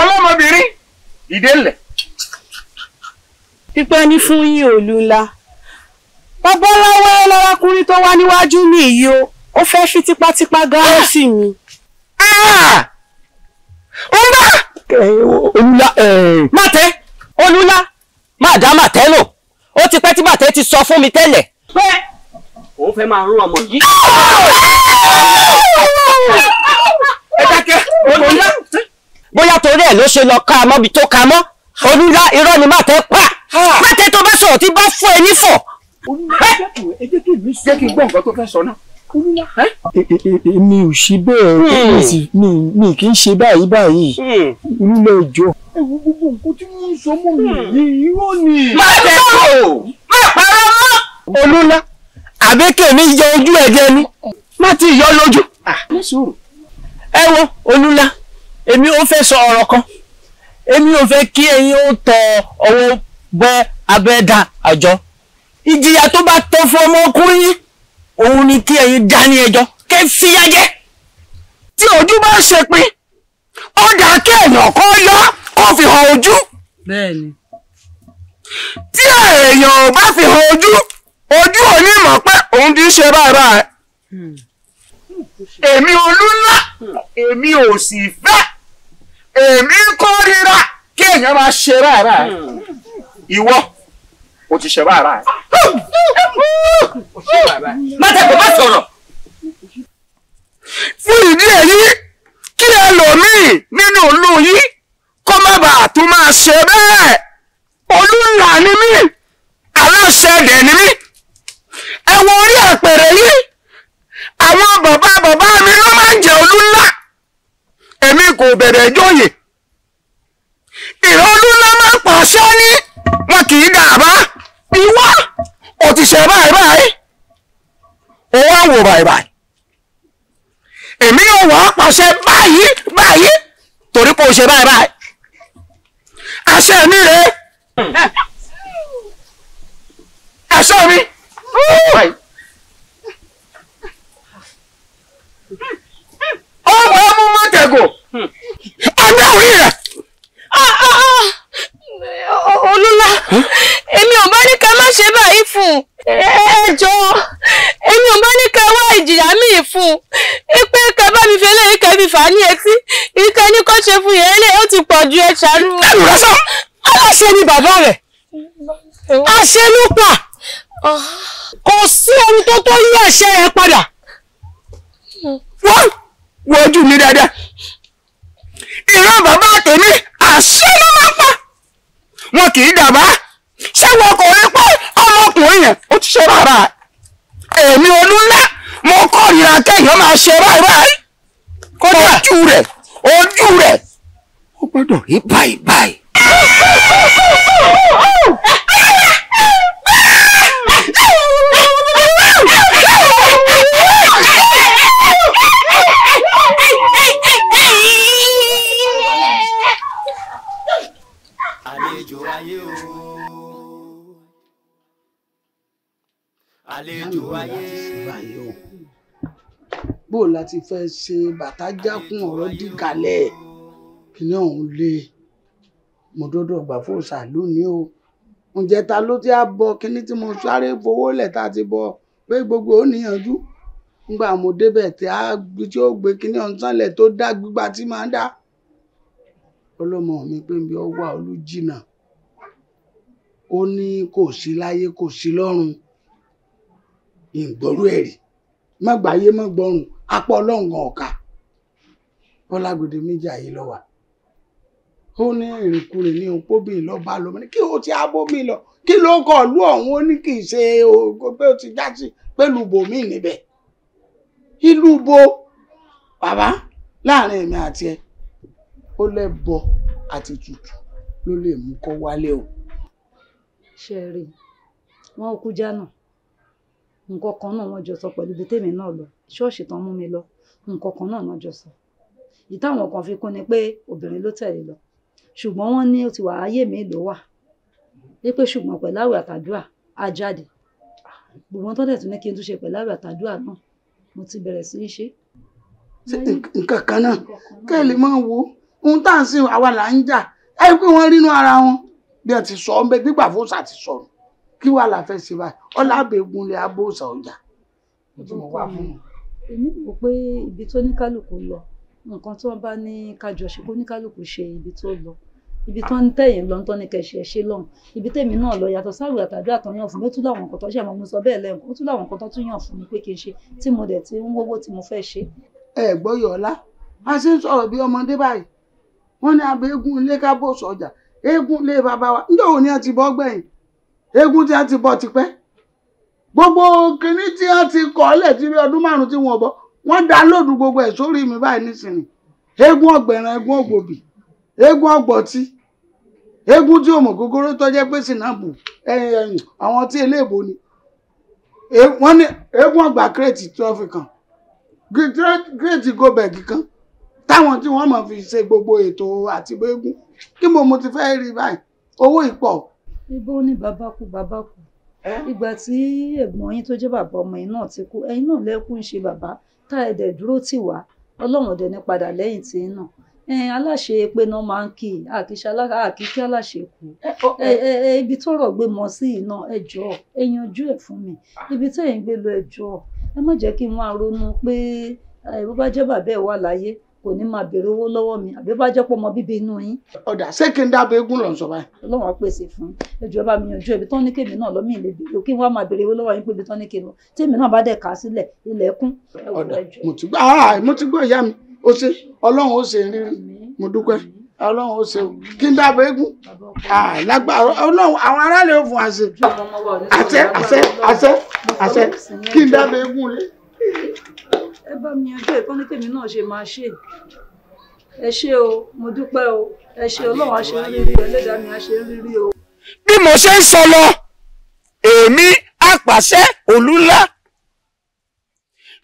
Ọlọ́mọbìnrin ìdè ńlẹ̀. Pípẹ́ ní fún yín Olú ńlá. Babaláwo lọ́rákùnrin tó wá níwájú mi yìí o, ó fẹ́ fi tipátipá gáró sí mi. Ńlá. Olúńlá Màtẹ́, Olúńlá má dá Màtẹ́ lò, ó ti pẹ́ tí Màtẹ́ ti sọ fún mi tẹ́lẹ̀. Pé òun fẹ́ máa rún ọmọ yìí. Ẹ dákẹ́ Olúńlá. Bóyá torí ẹ̀ ló ṣe lọ ká a mọ́bi tó ka mọ́. Olúńlá irọ́ ni Màtẹ́ pa. Màtẹ́ tó bá sọ̀rọ̀ tí bá fún ẹ nífọ̀. Ẹ jẹ́ kí n gbọ́ nǹkan tó fẹ́ sọ náà. Èmi ò ṣe bẹ́ẹ̀, mi kì í ṣe báyìí báyìí. Olúńlá ìjọ. Ẹ wo gbogbo nǹkan tí wọ́n ń sọ mọ́ mi yìí, irọ́ ni. Má tẹ̀ o, má parọ́ mọ́. Olúńlá, àbíkẹ́ mi yọ ojú ẹ̀ jẹ ni, má ti yọ lójú. Ẹ wo Olúńlá, èmi ò fẹ́ sọ ọ̀rọ̀ kan. Èmi ò fẹ́ kí ẹ̀yin ó tọ ọwọ́ bọ abẹ́ da àjọ. Ìjìyà tó bá tọ́ fún ọmọkùnrin òun ni kí ẹ̀yin dá ní ẹjọ́ kẹ́ fìyà jẹ. Tí ojú bá ṣe pin, ó dáa kí èèyàn kó yọ kó fi hàn ojú. Bẹ́ẹ̀ni. Tí èèyàn ò bá fi hàn ojú, ojú ò ní mọ̀ pé òun ti ń ṣe báyìí báyìí. Èmi Olúnlá, èmi ò sì fẹ́, èmi kórìíra kí èèyàn máa ṣe rárá. Ìwọ o ti ṣe rárá. Má tẹ̀kọ̀ má sọ̀rọ̀. Fún ìdí èyí, kí ẹlòmíì nínú ìlú yìí kó má bàa tún máa ṣe bẹ́ẹ̀. Olúnlá ni mí, aláṣẹ dẹ̀ ni mí. Ẹ wo orí àpèrè yìí, àwọn bàbá bàbá mi ló máa ń jẹ Olúnlá. Èmi kò bẹ̀rẹ̀ jóyè. Ìran Olúnlá máa ń pàṣẹ ní wọn kì í dàbá. Ìwọ ò ti ṣe báyìí báyìí, ó wá wò báyìí báyìí. Èmi yóò wá pàṣẹ báyìí báyìí torí kò ṣe báyìí báyìí. Àṣẹ mi rèé. Àṣẹ mi. Ọmọ ọmọ mọ́tẹ̀gò. Ọjọ́ orí rẹ̀. Olúnlá, èmi ò bá ní ká má ṣe báyìí fún un. Ẹ jọ̀ọ́, èmi ò bá ní ká wá ìjìyà míì fún un. Ipe ká bá mi fi eléyìí ká fi fà á ní etí. Ìkà ní kó ṣe fún yẹn eléyìí ó ti pọ̀ ju, ẹ ṣàánú. Ẹnu rẹ sọ, aláṣẹ ni bàbá rẹ̀. Àṣẹ ló pa. Kò sí ẹni tó tó yí àṣẹ ẹ padà. Wọ́n wo ojú mi dáadáa. Ìran bàbá tèmi àṣẹ ló máa pa. Wọn kì í dàbá. Ṣé wọn kò rí pé ọmọkùnrin yẹn ó ti ṣe rárá? Èmi Olúnlá, mo kórìíra kéèyàn máa ṣe báyìí báyìí. Kódà ojú rẹ̀, ojú rẹ̀ ó gbọ́dọ̀ rí báyìí báyìí. Àlejò ayé o. Àlejò ayé. Bó o láti fẹ́ ṣe bàtà jákun ọ̀rọ̀ dìkàlẹ̀ kíní ọ̀hún lé mo dọ́dọ̀ gbà fòòṣà lónìí o. Ǹjẹ́ ta ló ti á bọ kíní tí mo sáré fowó lẹ̀ tá a ti bọ pé gbogbo ò níyànjú? Ńgbà mo débẹ̀ tí a tí ó gbé kíní ọ̀hún sánlẹ̀ tó dá gbígbà tí máa ń dá. Ọlọ́mọ mi pé nbí ọ wà Olújìnà, ó ní kò sí láyé kò sí lọ́run. Ìgbọ́rú ẹ̀rí má gbáyé má gbọ́run apá ọlọ́run gan ọ̀ka. Bọ́lágbèdè méjì ayé lọ wà. Ó ní ìrìnkúrìn ní òpóbìn lọ bá lọ ní kí o ti abómi lọ kí ló kọ ìlú ọ̀hún, ó ní kì í ṣe pé ó ti já sí pẹ̀lú bòmí níbẹ̀. Ìlú bo bàbá láàrin èmi àti ẹ, ó lẹ́bọ àti tutù ló lè mú kó wálé o. Ṣe rí i, wọn kú jánà nǹkan kan náà wọ́n jọ sọ pẹ̀lú ibi tèmi náà lọ ṣọ́ọ̀ṣì tán mú mi lọ, nǹkan kan náà wọ́n jọ sọ. Ìtàwọn kan fi kún ni pé obìnrin ló tẹ̀lé lọ, ṣùgbọ́n wọ́n ní ó ti wà ayé mi ló wà wípé ṣùgbọ́n pẹ̀lú àwẹ̀ àtàdúrà á jáde. Gbogbo tó dẹ̀ tún ní kí n tún ṣe pẹ̀lú àwẹ̀ àtàdúrà náà mo ti bẹ̀rẹ̀ sí í ṣe. Nǹkan kan náà kẹ́ ẹ lè máa wo ohun tá à ń sìn, àwa là ń jà ẹ pé wọ́n rínú ara wọn bí ẹ ti sọ ọ́ gbígbà fóòsà ti sọ̀rọ̀ kí wàá la fẹ́ ṣe báyìí? Ọlá àbẹ̀gùn lè abóòsà ọjà. Èmi rò pé ibi tó ní kálukú lọ, nǹkan tí wọ́n bá ní kájọ ṣe kó ní kálukú ṣe ibi tó lọ, ibi tó ń tẹ̀yìn lọ ń tọ́ ní kẹ̀ṣẹ̀ ṣe lọ́hùn, ibi tèmi náà lọ yàtọ̀ sáwìí àtàdúrà tó yàn fún mi, ó tún láwọn nǹkan tó ṣe àmọ́ mo sọ bẹ́ẹ̀ lẹ́ǹkan, ó tún láwọn nǹkan tó tún yàn fún mi pé kí n ṣe tí mo dẹ̀ ti ń wówó tí mo fẹ́ ṣe. Ẹ gbọ́ Yọ̀ọ́lá, a ṣe ń sọ̀rọ̀ bí ọmọdé báyìí. Wọ́n ní abẹ́ eégún ilé ká bò sọjà, eégún ilé bàbá wa níjọ́ òní àti bọ́ gbẹ̀yìn, eégún tí a ti bọ̀ tipẹ́. Gbogbo kinní tí a ti kọ́ lẹ̀ tí bí ọdún 5 tí wọ́n bọ̀, wọ́n dá lóòdù gbogbo ẹ̀ sórí mi báyìí nísìnyí. Eégún ọ̀gbẹ̀rán, eégún ògbòbì, eégún ọ̀gbọ̀tí, eégún tí òmò gógóró tó jẹ́ pé sinapu àwọn tí eléèbó ni. Wọ́n ní eégún ọ̀gbà kírètì 12 kan, kírètì gobẹ̀gì kan, táwọn tí wọ́n mọ̀ fi ṣe gbogbo ètò àti eégún. Kí mo ti fẹ́ rí báyìí? Owó ìpọ̀. Ibo ní bàbá kú bàbá kú. Ìgbà tí ẹ̀gbọ́n yín tó jẹ́ bàbá ọmọ yín náà ti kú, ẹ̀yin náà lẹ́kùn ṣe bàbá tá ẹ dẹ̀ dúró tì wá, Ọlọ́run ọ̀dẹ̀ ní padà lẹ́yìn tí ń nà. Aláṣẹ pé náà máa ń kí àkíkí aláṣẹ kú. Ibi tó rọ̀ gbé mọ sí iná, ẹ jọ̀ọ́ ẹ yanjú ẹ̀ fún mi. Ibi tí ẹ̀yin gbé lọ, ẹ jọ̀ọ́ ẹ má jẹ́ kí n máa ronú pé Bó bá jẹ́ bàbá ẹ̀ wà láyé kò ní máa béèrè owó lọ́wọ́ mi, àbí bá jẹ́ pé ọmọ bíbí inú yín. Ọ̀dà ṣé kí n dábọ̀ eégún lọ sọ báyìí. Ọlọ́run á pèsè fún ẹ jọ̀ọ́, bá mi yanjú ibi tán ní kémi náà lọ́mí ìlẹ̀ bèrè kí wọ́n máa béèrè owó lọ́wọ́ yín pé ibi tán ní kémi tèmi náà bá dẹ̀ kà á sílẹ̀ ilẹ̀kùn. Ọ̀dà mo ti gbọ́ ìyá mi, ó ṣe Ọlọ́run ó ṣe rírí, mo dúpẹ́ Ọlọ́run ó ṣe o kí n dábọ̀ eégún lágbára Ọlọ́run àwọn aráàlú ò fún wa ṣe àṣẹ àṣẹ àṣẹ àṣẹ kí n dábọ̀ eégún lé. Ẹ bá mi yanjú ẹ̀ tán ní tèmi náà ṣe máa ṣe. Ẹ ṣé o, mo dúpẹ́ o, ẹ ṣé Ọlọ́run á ṣe rírí, Ẹlẹ́dàá mi á ṣe rírí o. Bí mo ṣe ń sọ lọ, èmi apàṣẹ Olúńlá,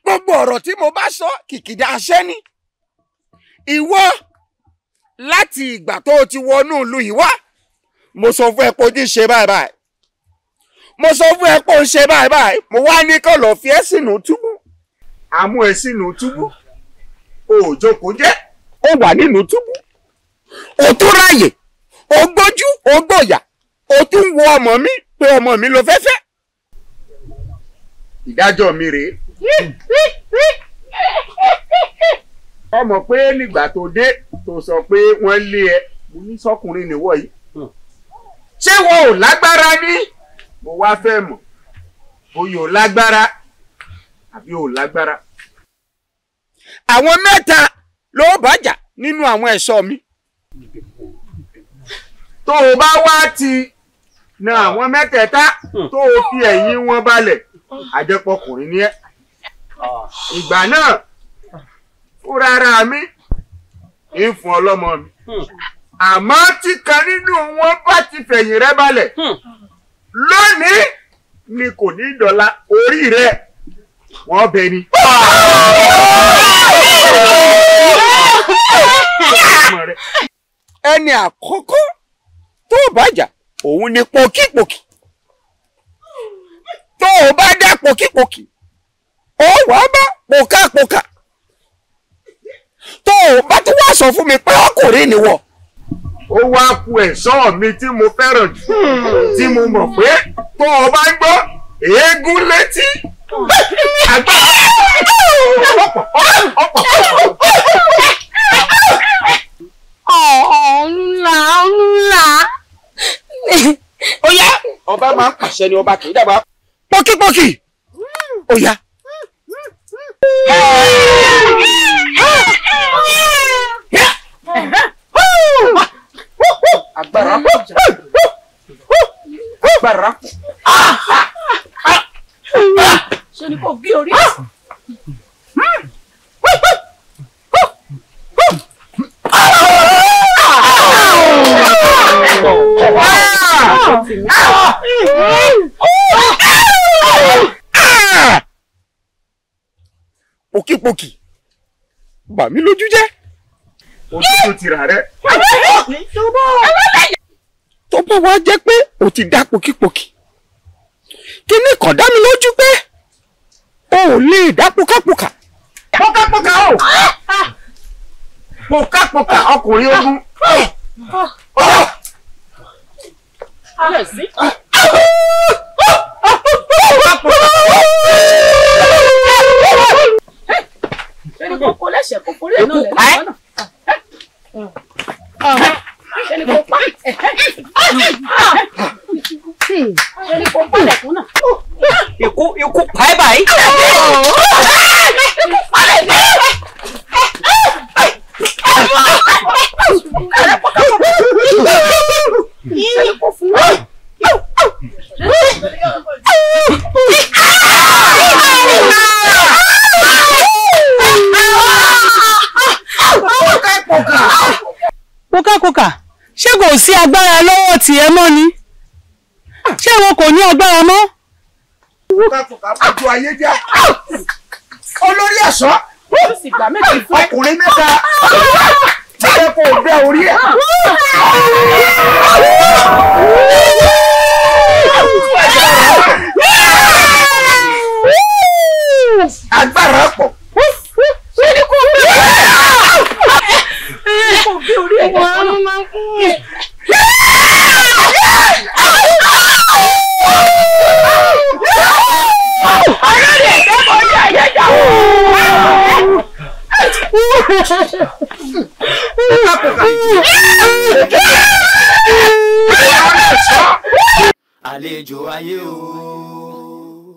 gbogbo ọ̀rọ̀ tí mo bá sọ kìkìdá aṣẹ́ ni. Ìwọ láti ìgbà tó o ti wọnú ìlú yìí wá, mo sọ fún ẹ pé o ti ṣe báyìí báyìí, mo sọ fún ẹ pé o ń ṣe báyìí báyìí, mo wá ní kó lọ fi ẹ́ sínú túbú, àmú ẹ sínú túbú, o ò jókòó jẹ́, o wà nínú túbú, o tún ráàyè, o gbójú, o gbòyà, o tún wo ọmọ mi pé ọmọ mi ló fẹ́ fẹ́. Ìdájọ́ mi rèé. Ọmọ pé nígbà tó dé tó sọ pé wọ́n lé ẹ, mo ní sọkùnrin nìwọ yìí, ṣé wọn ò lágbára ní? Mo wá fẹ́ mọ̀ bóyá ò lágbára àbí ò lágbára. Àwọn mẹ́ta ló bàjá nínú àwọn ẹ̀ṣọ́ mi. Tó o bá wá ti na àwọn mẹ́tẹ̀ẹ̀ta tó o fi ẹ̀yìn wọn balẹ̀, àjẹpọkùnrin ni ẹ́. Ìgbà náà fúnra ara mi ń fún ọlọ́mọ mi. Àmọ́ tí kan nínú wọn bá ti fẹ̀yìn rẹ balẹ̀ lónìí ni kò ní dọ̀la, orí rẹ wọ́n bẹ ni. Ẹni àkọ́kọ́ tó bàjá òun ni pòkípòkì. Tó o bá dá pòkípòkì, ó wàá bá pòkàpòkà. Tó o bá tún wá sọ fún mi pé ọkùnrin ni wọ. Ó wá ku ẹ̀ṣọ́ mi tí mo fẹ́ràn jù, tí mo mọ̀ pé tó o bá ń gbọ́ eégún létí. Ọ̀nùlà ọ̀nùlà. Ó yá, ọba máa ń pàṣẹ ni ọba kì í dábàá. Pọ́kípọ́kì. Ó yá. Agbára agbára. Ṣé ni kò gé orí? Pòkípòkì bà mí lójú jẹ́, òtútù tìrà rẹ. Tó bá wá jẹ́ pé o ti dá pòkípòkì, kíní kan dá mi lójú pé o ò lè dá pòkàpòkà. Pòkàpòkà o! Pòkàpòkà ọkùnrin ogun. Ikú ikú pa ẹ́ báyìí. Kókàkókà, ṣé kò sí agbára lọ́wọ́ tiẹ̀ mọ́ ni? Ṣé wọn kò ní agbára mọ́? Kókàkókà bójú ayé jẹ́. Olórí ẹ̀ṣọ́ ọkùnrin mẹ́ta jẹ́ kó bẹ́ orí ẹ̀. Agbára pọ̀. Ṣé ni kò gbé orí ẹ̀? Àlejò ayé o,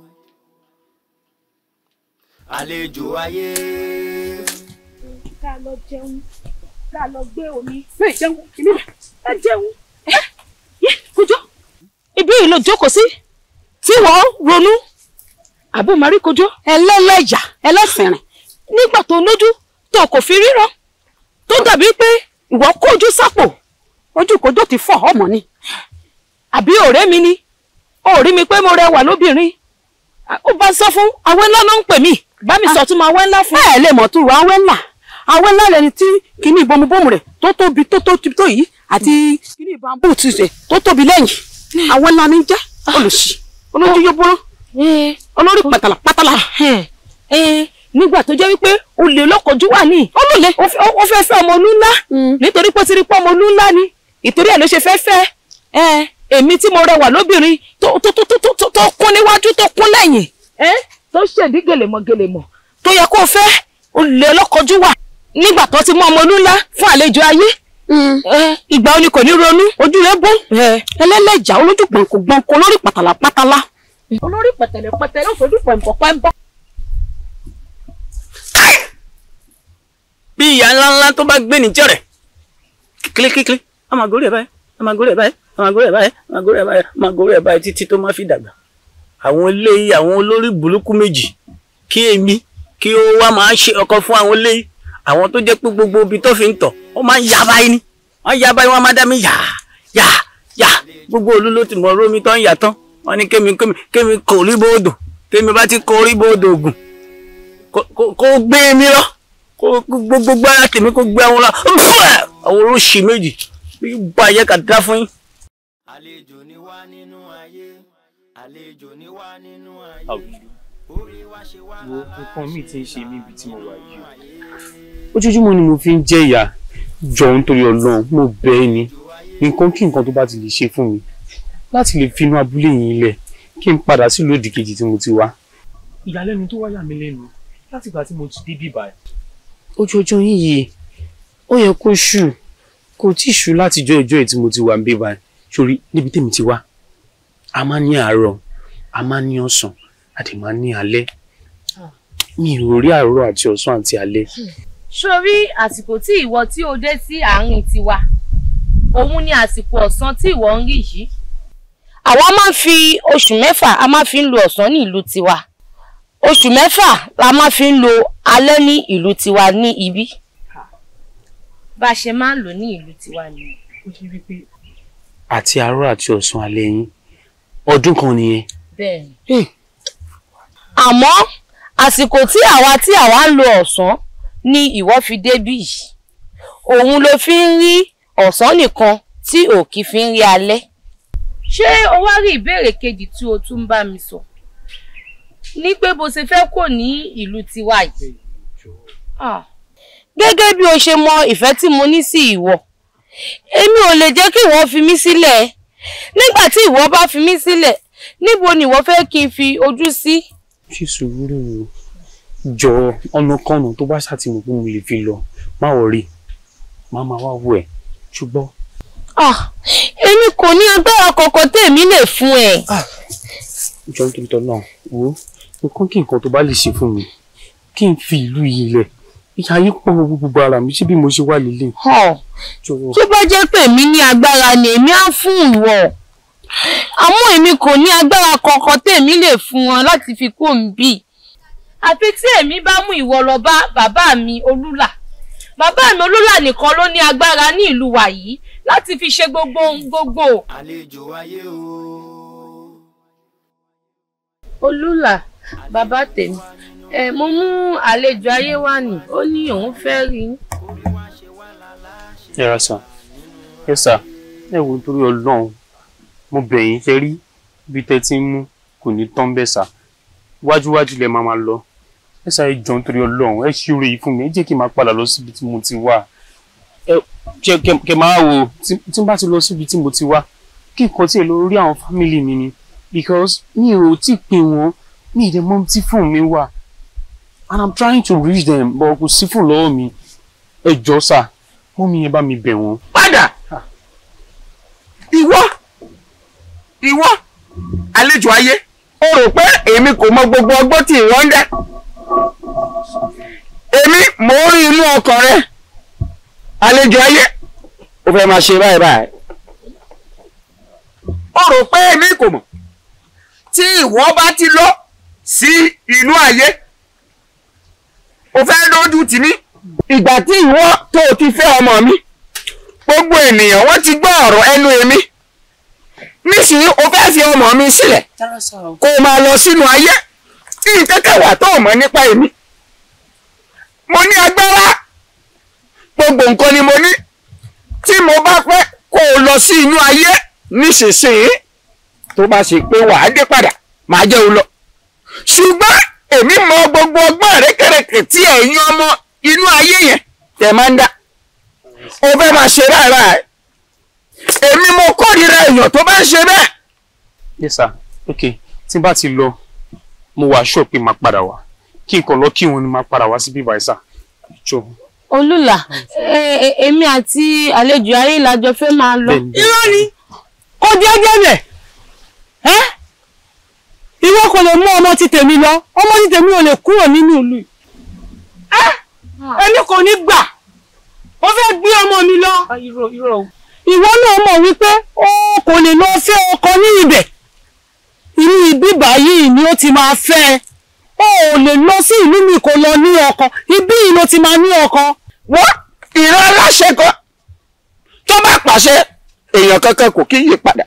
àlejò ayé. Ká lọ jẹun, ká lọ gbé omi. Ẹ jẹun, ẹ jẹun. Kójó, ibi yìí ló jókòó sí tí wọ́n ronú. Àbó Mari Kójó, ẹlẹ́lẹ́yà, ẹlẹ́sìnrìn. Nígbà tó lójú tó kò fi ríran, tó dàbí pé ìwọ kójú sápò, ojú Kójó ti fọ́ ọmọ ni. Àbí ọ̀rẹ́ mi ni, ó rí mi pé mo rẹwà lóbìnrin. Ó bá sọ fún awẹ́ ńlá ló ń pè mí, bá mi sọ tún máa awẹ́ ńlá fún. Ẹ lè mọ̀ tún rọ awẹ́ ńlá. Awẹ́ ńlá lẹni tí kíní ìbomubómu rẹ̀ tó tóbi tó tóbi tó yìí àti kíní ìbambú ti ṣe tó tóbi lẹ́yìn. Awẹ́ ńlá ní jẹ́ olùsí olójú yóò bọ́rọ́ olórí pàtàlà pàtàlà. Nígbà tó jẹ́ wípé olè lọ́kọ̀ọ́jú wà ní olè ó fẹ́ fẹ́ ọmọ olú ńlá nítorí pé ó ti rí pé ọmọ olú ńlá ni ìtorí ẹ̀ ló ṣe fẹ́ fẹ́ èmi tí mo rẹwà lóbìnrin tó kún níwájú tó kún lẹ́yìn tó ṣèdí gèlèmọ̀ gèlèmọ̀ tó yẹ kó fẹ́ olè lọ́kọ̀ọ́jú wà nígbà tó ti mú ọmọ olú ńlá fún àlejò ayé ìgbà ó ní kò ní ronú ojú rẹ̀ bó ẹlẹ́lẹ́jà olójú gbọ̀nkò gbọ̀nkò olórí pàtàlà pàtàlà olórí pẹ̀tẹ̀lẹ̀ pẹ̀tẹ̀lẹ̀ ó fojú pẹ̀ǹpọ̀ pẹ́ńpọ̀. Bí ìyá ńlá ńlá tó bá gbé níjọ́ rẹ̀ kíkílé kíkílé a máa gorí ẹ̀ báyìí a máa gorí ẹ̀ báyìí a máa gorí ẹ̀ báyìí a máa gorí ẹ̀ báyìí a máa gorí ẹ̀ báyìí títí tó máa fi dàgbà. Àwọn eléyìí àwọn olórí burúkú méjì kí èmi kí ó wá máa ṣe ọkọ fún àwọn eléyìí àwọn tó jẹ́ pé gbogbo ibi tó fi ń tọ̀ ó máa ń ya báyìí ni wọ́n ya báyìí wọ́n máa dá mi yà yà yà gbogbo olú ló ti mọ̀ rómi tó ń yà tán wọ́n ní kémi kémi kémi kò rí bóodò tèmi bá ti kò rí bóodò ògùn kó gbé mi lọ kó gbogbo ara tèmi kó gbé àwọn lọ àwọn olóṣì méjì bí bá yẹ ká dá fún yín. Àlejò ni wá nínú ayé, àlejò ni wá nínú ayé. Wo nǹkan mi ti ń ṣe mí ibi tí mo wà yìí. Ojoojúmọ́ ni mo fi ń jẹ ìyà jọ nítorí Ọlọ́run mo bẹ̀ ẹ́ ni nǹkan kí nǹkan tó bá ti lè ṣe fún mi láti lè finú abúlé yìí lẹ̀ kí n padà sílùú òdì kejì tí mo ti wá. Ìyàlẹ́nu tó wáyà mí lẹ́nu látìgbà tí mo ti dé bíbá ẹ̀. Ojú ọjọ́ yín yìí ó yẹ kó ṣú kò tí ì ṣú látijọ́ ìjọ́ ẹ̀ tí mo ti wà ń bíbá ẹ̀ sórí níbi tèmi ti wá a máa ní àárọ̀ a máa ní ọ̀sán a dẹ̀ máa ní alẹ́ mi ò rí àárọ̀ àti ọ̀sán àti alẹ́. Sórí àsìkò tí ìwọ tí o dé sí àárín tiwa òun ni àsìkò ọ̀sán tí ìwọ ń rí yìí. Àwa máa ń fi oṣù 6 a máa fi ń lo ọ̀sán ní ìlú tiwa, oṣù 6 la máa fi ń lo alẹ́ ní ìlú tiwa ní ibi. Bá a ṣe máa ń lò ní ìlú tiwa nìyẹn. Àti àárọ̀ àti ọ̀sán alẹ́ yín ọdún kan nìyẹn. Bẹ́ẹ̀ni. Àmọ́ àsìkò tí àwa ń lo ọ̀sán ni ìwọ fi débí yìí òun ló fi ń rí ọ̀sán nìkan tí ò kì í fi ń rí alẹ́. Ṣé o wá rí ìbéèrè kejì tí o tún ń bá mi sọ ní pé bó ṣe fẹ́ kò ní ìlú tiwa yìí? Gẹ́gẹ́ bí o ṣe mọ ìfẹ́ tí mo ní sí ìwọ, èmi ò lè jẹ́ kí ìwọ fi mí sílẹ̀. Nígbà tí ìwọ bá fi mí sílẹ̀, níbo ni ìwọ fẹ́ kí n fi ojú sí? Ṣe sùúrù jọ ọ̀nà kọ́nà tó bá ṣàtìmọ̀ pé mo lè fi lọ má wọrí má máa wá wò ẹ́ ṣùgbọ́n. Èmi kò ní agbára kankan tèmi lè fún ẹ. Jọ nítorí tọ́ náà wo nǹkan kí nǹkan tó bá lè ṣe fún mi kí n fi ìlú yìí lẹ̀ ìyá yìí pọ̀ gbogbo ara mi ṣé bí mo ṣe wà lélẹ̀. Tó bá jẹ́ pé èmi ní agbára ni èmi á fún ìwọ, àmọ́ èmi kò ní agbára kankan tèmi lè fún ọ láti fi kó ń bì. Àfi tí èmi bá mú ìwọ lọ bá bàbá mi Olúlà. Bàbá mi Olúlà nìkan ló ní agbára ní ìlú wa yìí láti fi ṣe gbogbo ohun gbogbo. Àlejò ayé o. Olúlà bàbá tèmi, mo mú àlejò ayé wá ní, ó ní òun fẹ́ rí yín. Ẹ ra sà, ẹ sà, ẹ wo nítorí Ọlọ́run mo bẹ̀ yín ṣe rí bí tẹ́ ti ń mú kò ní tán bẹ́ẹ̀ sà, wájúwájú lẹ máa máa lọ. Ẹ sà ẹ jọ̀ọ́ nítorí Ọlọ́run ẹ ṣe oore yìí fún mi, ẹ jẹ́ kí n máa padà lọ síbi tí mo ti wà. Ẹ jẹ́ kẹ máa wo tí n bá ti lọ síbi tí mo ti wá kí nǹkan tí ẹ lọ rí àwọn fámìlì mi ni because mi ò tí ì pè wọ́n, mi ì dẹ̀ mọ̀ tí fóònù mi wà and I'm trying to reach them but kò sí fóònù lọ́wọ́ mi. Ẹ jọ̀ọ́ sà, mọ́mí, ẹ bá mi bẹ̀ wọ́n. Padà. Ìwọ, ìwọ àlejò ayé, o rò pé èmi kò mọ gbogbo ọgbọ́n tí ìwọ ń dá. Èmi mò ń rí inú ọkàn rẹ. Àlejò ayé, o fẹ́ máa ṣe báyìí báyìí. O rò pé èmi kò mọ̀. Tí ìwọ bá ti lọ sí inú ayé, o fẹ́ lójú tì mí. Ìgbà tí ìwọ tó o ti fẹ́ ọmọ mi, gbogbo ènìyàn wọ́n ti gbọ́ ọ̀rọ̀ ẹnu èmi. Nísìnyí, o fẹ́ fi ọmọ mi sílẹ̀ kó o máa lọ sínú ayé. Nǹkan kan wà tó o mọ̀ nípa èmi. Mo ní agbára, gbogbo nǹkan ni mo ní. Tí mo bá fẹ́ kó o lọ sí inú ayé nísinsìnyí, tó bá ṣe pé wàá dé padà, màá jẹ́ o lọ. Ṣùgbọ́n èmi mọ gbogbo ọgbọ́n rékèrèkè tí ẹ̀yin ọmọ inú ayé yẹn tẹ̀ máa ń dá. O fẹ́ máa ṣe báyìí báyìí. Èmi mo kórìíra èèyàn tó bá ń ṣe bẹ́ẹ̀. Yes sir, ok, tí n bá ti lọ, mo wà sure pé màá padà wá. Kí n kàn lọ kí wọn ni màá padà wá síbí báyìí sà. Jọ̀ọ́. Olúla, èmi àti àlejò ayé la jọ fẹ́ máa lọ. Irọ́ ni, kò jẹ́jẹ́ bẹ̀ ẹ́. Ìwọ kò lè mú ọmọ ti tèmi lọ. Ọmọ ti tèmi ò lè kúrò nínú ìlú yìí. Ẹ́, èmi kò ní gbà. Ó fẹ́ gbé ọmọ mi lọ. Ìwọ náà mọ̀ wípé ó kò lè lọ fẹ́ ọkọ ní ibẹ̀. Inú ibi báyìí ni ó ti máa fẹ́ ẹ. Ó ò lè lọ sí ìlú mi kò lọ ní ọkọ. Ibí yìí ló ti máa ní ọkọ. Wọ́n ìran aláṣẹ kan tó bá pàṣẹ, èèyàn kankan kò kí yí padà,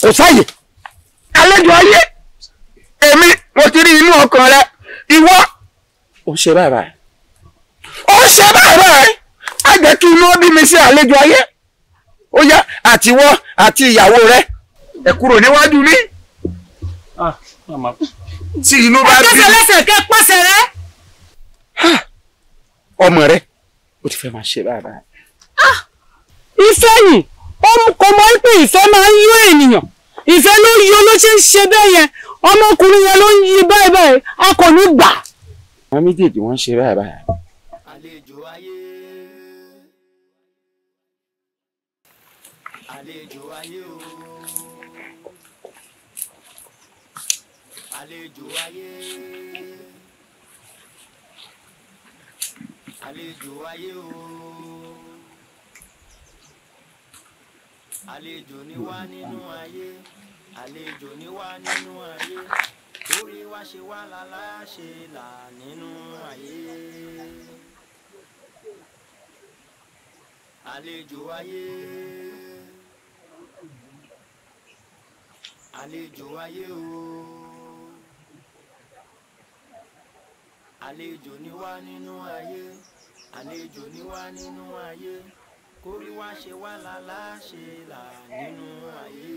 kò sáyè. Àlejò ayé, èmi mo ti rí inú ọkàn rẹ. Ìwọ, ó ṣe báyìí báyìí, ó ṣe báyìí báyìí. Á jẹ́ kí inú bí mi sí. Àlejò ayé, ó yá, àtiwọ́ àti ìyàwó rẹ, ẹ kúrò níwájú mi. Tí inú bá bí Ẹsẹ̀ lẹ́sẹ̀ kẹ́ pàṣẹ rẹ. Ọmọ rẹ, ó ti fẹ́ máa ṣe báyìí báyìí. Ìfẹ́ yìí, ó kò mọ̀ pé ìfẹ́ máa ń yó ènìyàn. Ìfẹ́ ló yó ló ṣe ń ṣe bẹ́ẹ̀ yẹn. Ọmọkùnrin yẹn ló ń yí báyìí báyìí. A kò ní gbà. Àwọn méjèèjì, wọ́n ń ṣe báyìí báyìí. Àlejò ayé, àlejò ayé o, àlejò ayé, àlejò ayé o, àlejò ni wá nínú ayé, àlejò ni wá nínú ayé. Orí wa ṣe wá lálá ṣe là nínú ayé. Àlejò ayé, àlejò ayé o, àlejò ni wá nínú ayé, àlejò ni wá nínú ayé. Kórí wá ṣe wá lálá ṣe là nínú ayé.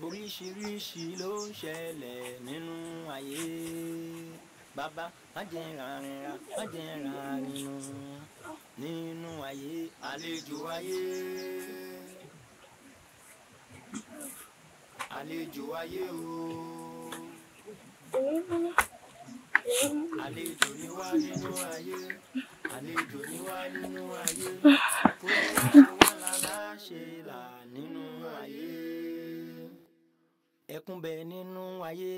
Oríṣiríṣi ló ń ṣẹlẹ̀ nínú ayé. Bàbá, má jẹ́ ràrìnrà, má jẹ́ ràrìnù nínú ayé. Àlejò ayé, àlejò ayé o, àlejò ni wá nínú ayé, àlejò ni wá nínú ayé. Kó wá ṣe wá lálá ṣe là nínú ayé. Ẹkún bẹ nínú ayé,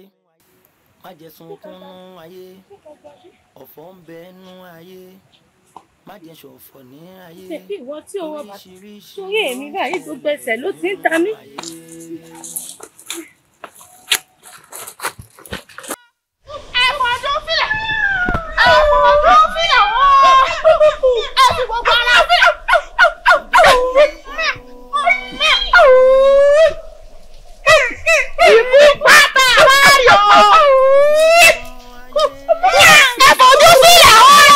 má jẹ́ sunkún nínú ayé. Ọ̀fọ̀ ń bẹ nínú ayé, má jẹ́ ṣọ̀fọ̀ ní ayé. Ṣe bí ìwọ tí o wọ bàtà sórí èmi báyìí, gbogbo ẹsẹ̀ ló ti ń ta mí. Ẹ̀fọ́ ọdún fílẹ̀, ẹ̀fọ́ ọdún fílẹ̀ wọ́n, ẹ̀fọ́ gbogbo ara fílẹ̀. Ìmú pátá wáyọ̀. Ẹ̀fọ́ ọdún fílẹ̀ wọ́n.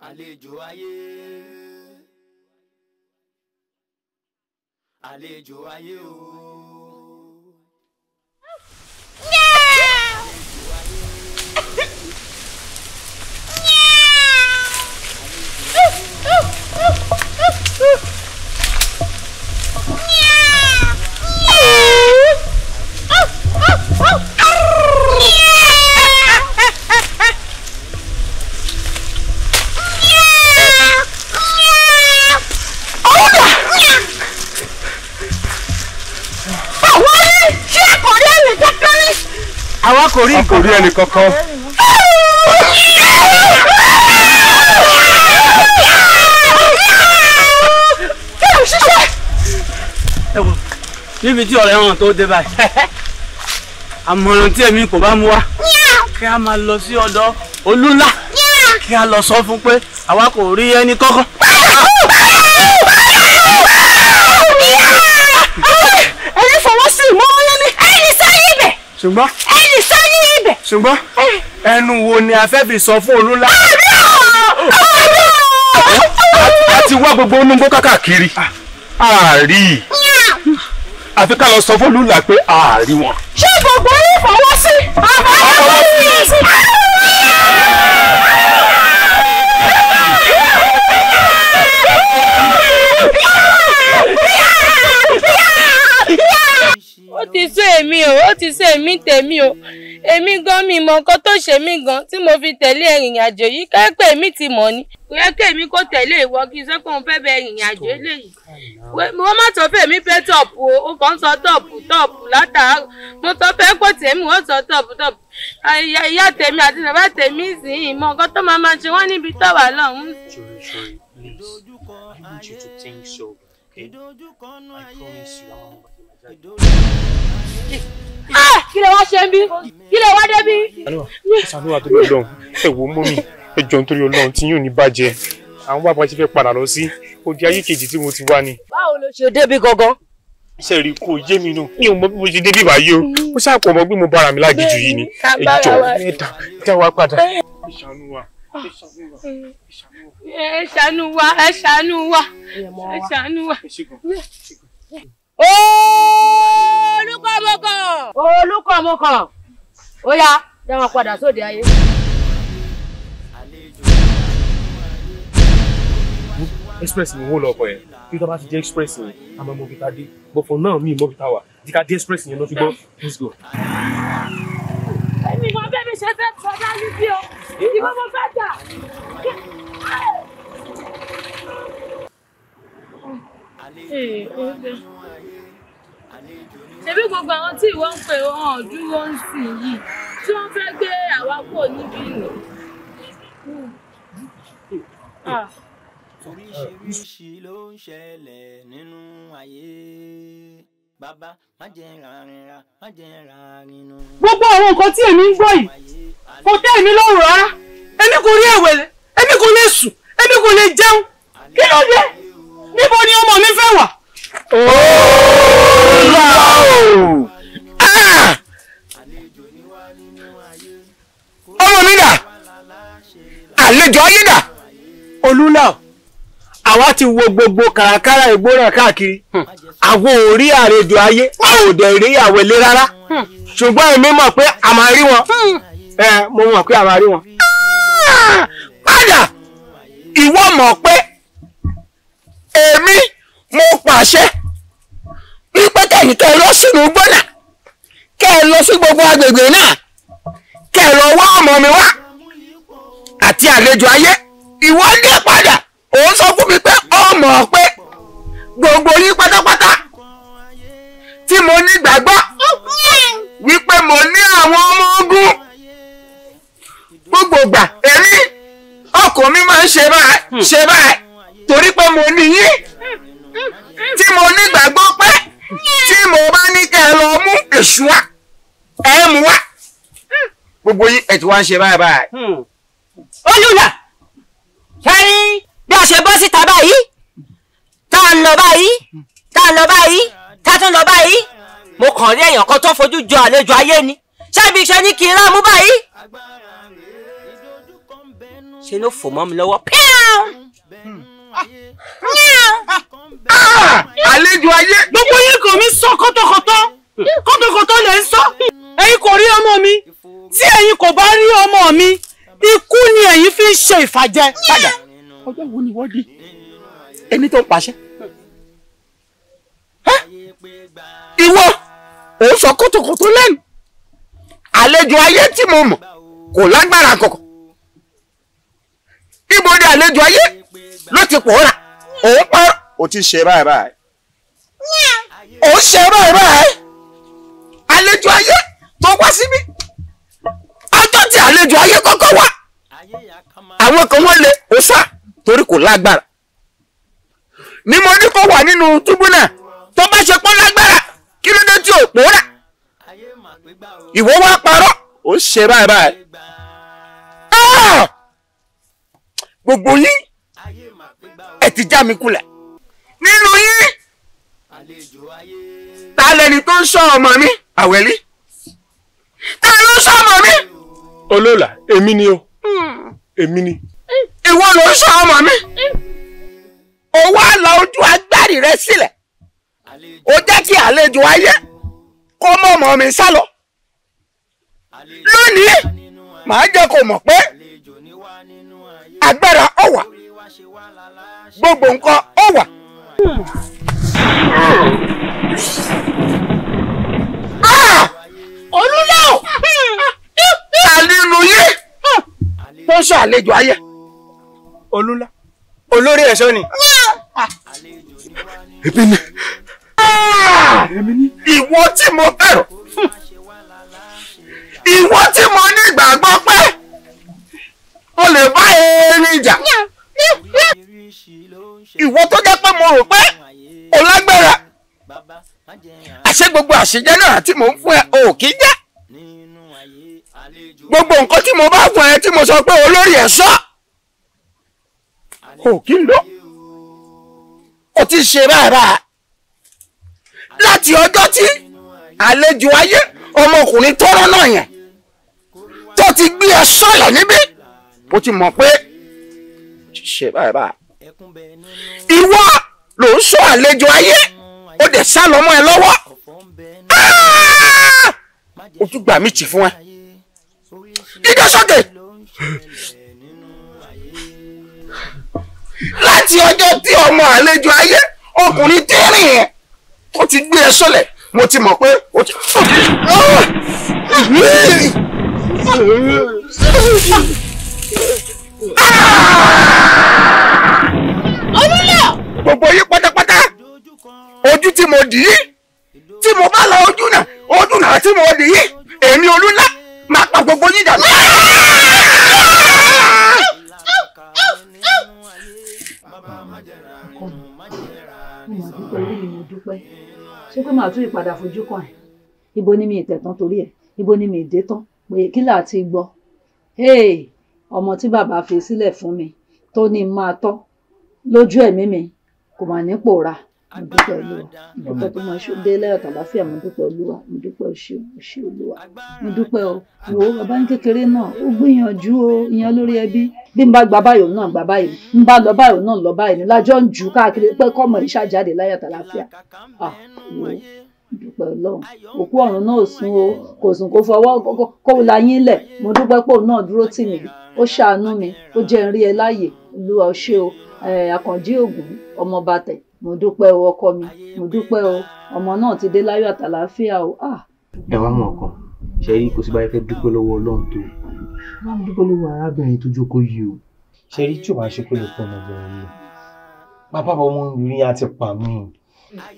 Àlejò ayé, àlejò ayé o. Àwa kò rí A kò rí ẹnì kankan. Níbi tí ọ̀rẹ́ wọn tó dé báyìí, àmọ̀ràn tí èmi kò bá mú wá, kí a máa lọ sí ọ̀dọ̀ Olúńlá, kí a lọ sọ fún pé àwa kò rí ẹni kankan. Ẹni fọwọ́ sí ìmọ̀ ọ́yẹ́ ni. Ẹni sáyé ibẹ̀. Ṣùgbọ́n Ẹni sáyé ibẹ̀. ṣùgbọ́n ẹnu wo ni a fẹ́ fi sọ fún Olúńlá? A ti wá gbogbo onúgbó kákàkiri. Àárí. Àfi ká lọ sọ fún Olúńlá pé àárí wọn. Ṣé gbogbo yín fọwọ́ sí? Àfọwọ́ sí. Ó ti sú èmi o, ó ti sú èmi tèmi o. Èmi gan mi mọ nǹkan tó ṣe mí gan tí mo fi tẹ̀lé ìrìn àjò yìí. Kẹ́pẹ́ èmi ti mọ̀ ni. Kò yẹ kí èmi kó tẹ̀lé ìwọ kí n sọ pé òun fẹ́ bẹ ìrìn àjò eléyìí. Wọ́n má sọ fún èmi fẹ́ tọ̀pù o, ó kàn ń sọ tọ̀pù tọ̀pù látàárọ̀. Mo sọ fẹ́ kó tèmi, wọ́n sọ tọ̀pù tọ̀pù. Ìyá tèmi àti bàbá tèmi sì ń mọ nǹkan tó máa máa ṣe wọ́n níbi tó wà lọ́hùn-ún. Sorry, please. I want you to think so, okay? I promise you, I'm Kí lè wá ṣe ń bí? Kí lè wá débí? Ṣàánú wa torí Ọlọ́run. Ẹ wo mọ́mì, ẹ jọ̀ọ́ nítorí Ọlọ́run tí yóò ní bàjẹ́. Àwọn bàbá ṣe fẹ́ padà lọ sí odi ayé kejì tí mo ti wá ni. Báwo ló ṣe débi gangan? Ṣé rí kò yé mi nù? Mi ò mọ bí mo ṣe débi báyìí o. Mo ṣàpọ̀ mọ́ bí mo bára mi lágìjù yìí ni. Ẹ jọ̀ọ́ ẹ dá wa padà. Ẹ ṣàánú wa. Ẹ ṣàánú wa, ẹ ṣàánú wa, ẹ ṣàánú wa. Olúkọ̀mọkàn. Olúkọ̀mọkàn. Ó yá, dá wọn padà sóde ayé. Express ni wọ́n lọ ọkọ̀ yẹn. Bí tó bá ti dé express yẹn, a máa mọ ibi tá a dé. But for now, mi ò mọ ibi tá a wà. Díkà dé express yẹn lọ ṣùgbọ́n let's go. Èmi mọ bẹ́ẹ̀ mi ṣe fẹ́ sọdá níbí o. Ìbọn mo fẹ́ dà. Ṣebí gbogbo àwọn tí ìwọ ń pè hàn dúró ń sìn yìí tí wọ́n fẹ́ gbé àwa kúrò níbí ni. Oríṣiríṣi ló ń ṣẹlẹ̀ nínú ayé. Bàbá má jẹ́ rárìnrà, má jẹ́ rárìnù. Gbogbo àwọn nǹkan tí èmi ń gbọ́ yìí kò tẹ́ èmi lọ́rùn rárá. Èmi kò rí ẹ̀wẹ̀lẹ̀, èmi kò lè sùn, èmi kò lè jẹun. Kí ló dé? Níbo ni ọmọ mi fẹ́ wà? Ọmọ mi dà, àlejò ayé dà. Olúńlá, àwa ti wo gbogbo kàràkàrà ìgbóná káàkiri. Àwọn ò rí àlejò ayé, a ò dẹ̀ rí àwẹ̀lé rárá. Ṣùgbọ́n èmi mọ̀ pé a máa rí wọn. Mo mọ̀ pé a máa rí wọn. Padà, ìwọ mọ̀ pé èmi mo pàṣẹ wípé kẹ̀yìn kẹ́ ẹ lọ sínú gbọ́nà, kẹ́ ẹ lọ sí gbogbo agbègbè náà, kẹ́ ẹ lọ wá ọmọ mi wá àti àlejò ayé. Ìwọ dé padà, òun sọ fún mi pé ọmọ pé gbogbo yín pátápátá tí mo ní gbàgbọ́ wípé mo ní àwọn ọmọ ogun. Gbogbo ìgbà èmi ọkàn mi máa ń ṣe báyìí ṣe báyìí torí pé mo ní yín tí mo ní gbàgbọ́ pé tí mo bá ní kẹ́ ẹ lọ mú èṣù wá, ẹ mú wá. Gbogbo yín ẹ ti wá ń ṣe báyìí báyìí. Olúńlá, ṣẹ́rí bí a ṣe bọ́ síta báyìí, tá a lọ báyìí, tá a lọ báyìí, tá a tún lọ báyìí, mo kàn rí èèyàn kan tó fojú jọ àlejò ayé ni. Ṣé ibi iṣẹ́ ní kí n rá mú báyìí? Ṣe ló fò mọ́ mi lọ́wọ́? Àlejò ayé. Gbogbo yín kò mí sọ kọ́tọ̀kọ́tọ̀, kọ́tọ̀kọ́tọ̀ lẹ̀ ń sọ. Ẹ̀yin kò rí ọmọ mi. Tí ẹ̀yin kò bá rí ọmọ mi, ikú ni ẹ̀yin fi ń ṣe ìfàjẹ. Padà, ọjọ́ wo ni wọ́n di ẹni tó ń pàṣẹ? Ìwọ ò sọ kótókótó lẹ́nu. Àlejò ayé tí mo mọ̀ kò lágbára kankan. Ibo ni àlejò ayé ló ti pòórà? Òun pa ó ti ṣe báyìí báyìí. Ó ṣe báyìí báyìí. Àlejò ayé tó wá síbí tí àlejò ayé kọ́kọ́ wá, àwọn kan wọ́n lé ó sá torí kò lágbára. Ni mo ní kó wà nínú túbú náà, tó bá ṣe pọ́n lágbára, kí ló dé tí ò pòórà? Ìwọ wá parọ́, ó ṣe báyìí báyìí. Gbogbo yín ẹ ti já mi kulẹ̀. Nínú yín, ta lẹni tó ń ṣọ́ ọmọ mi? Àwẹ̀lí. Ta ló ń ṣọ́ ọmọ mi? Olóòlà, èmi ni o. Èmi ni. Ìwọ ló ń ṣọ́ ọmọ mi. O wá la ojú agbárí rẹ sílẹ̀. O jẹ́ kí àlejò ayé kó mọ́ ọmọ mi sá lọ. Lónìí, màá jẹ́ kó mọ̀ pé agbára ó wà, gbogbo nǹkan ó wà. Olúlá o! Ta nínú yín tó ń ṣàlejò ayé? Olúlá, olórí ẹ̀ṣọ́ ni. Èmi ni. Ìwọ tí mo fẹ́ràn, ìwọ tí mo ní ìgbàgbọ́ pé o lè bá erin jà, ìwọ tó jẹ́ pé mo rò pé o lágbára, àṣé gbogbo àṣejẹ náà tí mò ń fún ẹ o kì í jẹ́. Gbogbo nǹkan tí mo bá fún ẹ tí mo sọ pé olórí ẹ̀ṣọ́ o kì í lò. O ti ṣe báyìí láti ọjọ́ tí àlejò ayé ọmọkùnrin tọ́rọ́ náà yẹn tó ti gbé ẹ sọ̀lẹ̀ níbí, o ti mọ̀ pé ṣe báyìí. Ìwọ ló ń sọ àlejò ayé, ó dẹ̀ sá lọ mọ́ ẹ lọ́wọ́. O tún gbà mí tì fún ẹ. Dídé sókè. Láti ọjọ́ tí ọmọ àlejò ayé ọkùnrin tẹ́rìn yẹn tó ti gbé ẹ sọ̀lẹ̀, mo ti mọ̀ pé o ti. Olúlá! Gbogbo yín pátápátá, ojú tí mo dì í, tí mo bá la ojú náà tí mo dì í, èmi Olúlá máa pa gbogbo yín dànù. Mo mà dúpẹ́, orí mi mo dúpẹ́. Ṣé pé màá tún ìpadà fojú kàn ẹ́? Ibo ni mi ìtẹ̀ tán torí ẹ̀? Ibo ni mi ìdé tán? Pé kí là á ti gbọ́? Ọmọ tí bàbá fi sílẹ̀ fún mi tó ní máa tọ́ lójú ẹ̀mí mi kò mà ní pòórá. Mo dúpẹ́ Olúwa, mo dúpẹ́ tó máa ṣe dé lẹ́yọ̀ tàlàáfíà, mo dúpẹ́ Olúwa, mo dúpẹ́ òṣè òṣè Olúwa, mo dúpẹ́ o. Wo bàbá ní kékeré náà, ó gbìyànjú o, ìyẹn lórí ẹbí. Bí n bá gba báyìí òun náà gba báyìí, n bá lọ báyìí òun náà lọ báyìí ni lájọ́ ń jù káàkiri pé kọ́mọ ìṣàjáde láyọ̀ tàlàáfíà. Wo dúpẹ́ Ọlọ́run, òkú ọ̀run náà ò sùn o, kò sùn kó fọwọ́ kó la yín lẹ̀. Mo dúpẹ́ pé òun náà dúró tì mí, ó ṣàánú mi, ó jẹ́ n rí ẹ láàyè. Olúwa ó ṣé o. Àkànjí Ògún ọmọ Bàtẹ̀, mo dúpẹ́ o ọkọ mi, mo dúpẹ́ o, ọmọ náà ti dé láyọ̀ àtàlàáfíà o. Ẹ wá mọ̀ ọ̀kan, ṣe rí kò sí báyìí fẹ́ dúpẹ́ lọ́wọ́ Ọlọ́run tó wá ń dúpẹ́ lọ́wọ́ arábìnrin tó jókòó yìí o. Ṣe rí tí ò bá ṣe pé lè pọ̀ ọmọbìnrin yìí, bàbá ọmọbìnrin á ti pa mí.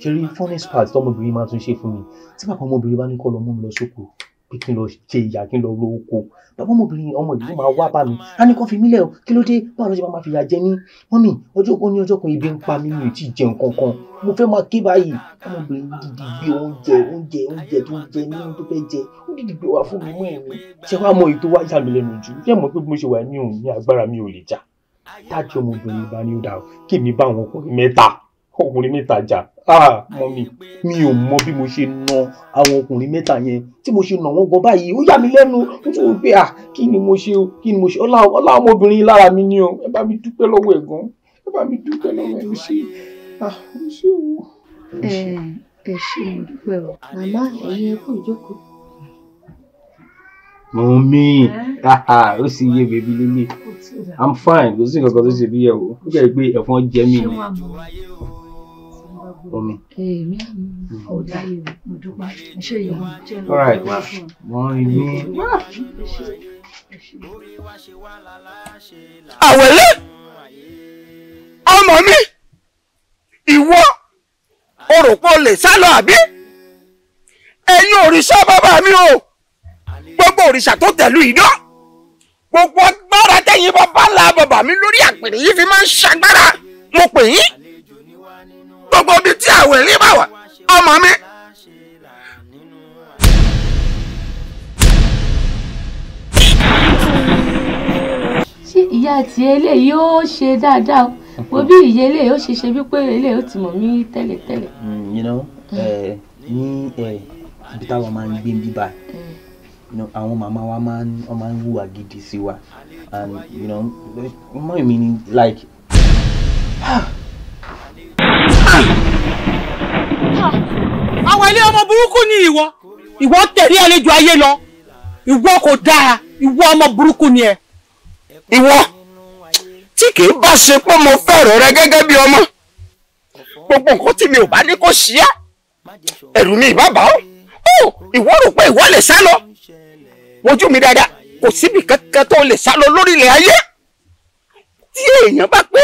Ṣe rí funniest part tọmọbìnrin máa tún ṣe fún mi, tí bàbá ọmọbìnrin bá ní kó lọ mú mi lọ sóko pé kí n lọ jẹ ìyà, kí n lọ ro oko, bàbá ọmọbìnrin ọmọ ìlú máa wá bá mi, á ní kó fi mí lẹ̀ o, kí ló dé, báwo ló ṣe máa fi ìyà jẹ mí? Mọ́mì, ọjọ́ kan ní ọjọ́ kan ibi ń pa mí, mi ò tí ì jẹun kankan, mo fẹ́ máa ké báyìí. Ọmọbìnrin dídì gbé oúnjẹ oúnjẹ oúnjẹ tó ń jẹ ní tó fẹ́ jẹ, ó dídì gbé wá fún mi mọ́ ẹ̀mí. Ṣé wàá mọ èyí tó wá yà mí lẹ́nu jù? Ṣé mọ̀ pé bí mo ṣe wà ní òun ní agbára mi ò lè jà? Tájú ọmọbìnrin bá ní ó dà o, kí mi bá àwọn ọkùnrin mẹ́ta jà. Mọ́mì, mi ò mọ bí mo ṣe na àwọn ọkùnrin mẹ́ta yẹn, tí mo ṣe nà wọ́n gan báyìí ó yà mí lẹ́nu. Ó tún wò pé kí ni mo ṣe o, kí ni mo ṣe? Ọlá ọmọbìnrin lára mi ni o, ẹ bá mi dúpẹ́ lọ́wọ́ ẹ̀ gan, ẹ bá mi dúpẹ́ lọ́wọ́ ẹ̀, ṣe ṣe o. Ẹ ṣé mo dúpẹ́ o. Màmá, ẹ̀yin ẹ kú ìjókòó. Mọ́mì, ó sì yé bèbí lélẹ̀. I'm fine, kò sí nǹkan kan tó ṣe bí ẹ̀ o, ó jẹ́ pé ẹ̀fọn jẹ mí ni. Mọ́mì. Èmi ọ̀dà yìí mo dúpẹ́. Ṣé ìyá mi jẹ́ All right. Mọ́mì mi. Àwẹ̀lé, ọmọ mi, ìwọ o rò pé o lè sá lọ àbí? Ẹ̀yin òrìṣà bàbá mi o, gbogbo òrìṣà tó tẹ̀lú ìdán, Gbogbo agbára tẹ̀yin bàbá ńlá bàbá mi lórí àpèrè yìí fi máa ń ṣagbára. Mo pè yín. Gbogbo ibi tí àwẹ̀lé bá wà, ọmọ mi. Ṣé ìyá tiẹ̀ eléyìí ó ṣe dáadáa o? Wo bí ìyá eléyìí ó ṣe ṣe bí pé eléyìí ó ti mọ̀ mí tẹ́lẹ̀tẹ́lẹ̀. You know, ní ibi táwọn máa ń gbé ń bíbá, you know, àwọn màmá wa máa ń wọ́n máa ń hùwà gidi sí wa, and you know, mọ́ mi ni like. Àwọn ilé ọmọ burúkú ni ìwọ. Ìwọ tẹ̀lé àlejò ayé lọ. Ìwọ kò dáa, ìwọ ọmọ burúkú ni ẹ. Ìwọ tí kì í bá ṣe pé mo fẹ́ràn rẹ gẹ́gẹ́ bí ọmọ, gbogbo nǹkan tí mi ò bá ní kó ṣe é, ẹ̀rù mi ìbá bà ọ́. Ó ìwọ rò pé ìwọ lè sá lọ. Wojú mi dáadáa, kò síbi kankan tó lè sá lọ lórí ilẹ̀ ayé. Tí èèyàn bá pé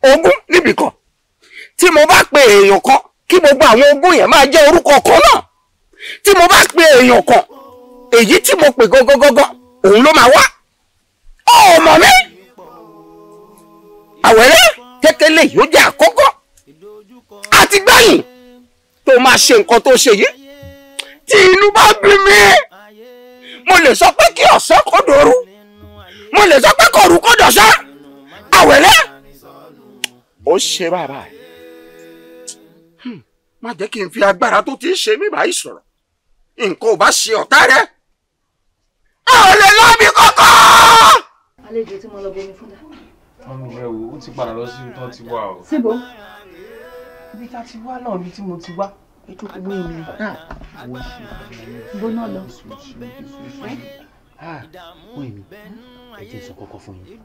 20 níbì kan, tí mo bá pe èèyàn kan, kí gbogbo àwọn 20 yẹn máa jẹ́ orúkọ kan náà. Tí mo bá pe èèyàn kan, èyí tí mo pè gangan òun ló máa wá. Ọmọ mi àwẹ̀rẹ́ kékeré yóò jẹ́ àkọ́kọ́ àti gbẹ̀yìn tó máa ṣe nǹkan tó ṣe yìí. Tí inú bá bí mi, mo lè sọ pé kí ọ̀sán kó dòru, mo lè sọ pé kòru kó dọ̀sán. Àwẹ̀rẹ́ ó ṣe bàbá ẹ̀. Má jẹ́ kí n fi agbára tó ti ń ṣe mí báyìí sọ̀rọ̀. Nǹkan ò bá ṣe ọ̀tá rẹ̀, a ò lè lọ́ mi kọ́kọ́. Àlejò tí mo lọ bomi fún dà. Mọ́mí ẹ wo, ó ti padà lọ sí ibi tó ti wá o. Síbo? Ibi tá ti wá náà, ibi tí mo ti wá. Ẹ jókòó mú èmi. Wọ́n ṣe Bó náà lọ. Mọ́ èmi, ẹ jẹ́ n sọ kọ́kọ́ fún yín.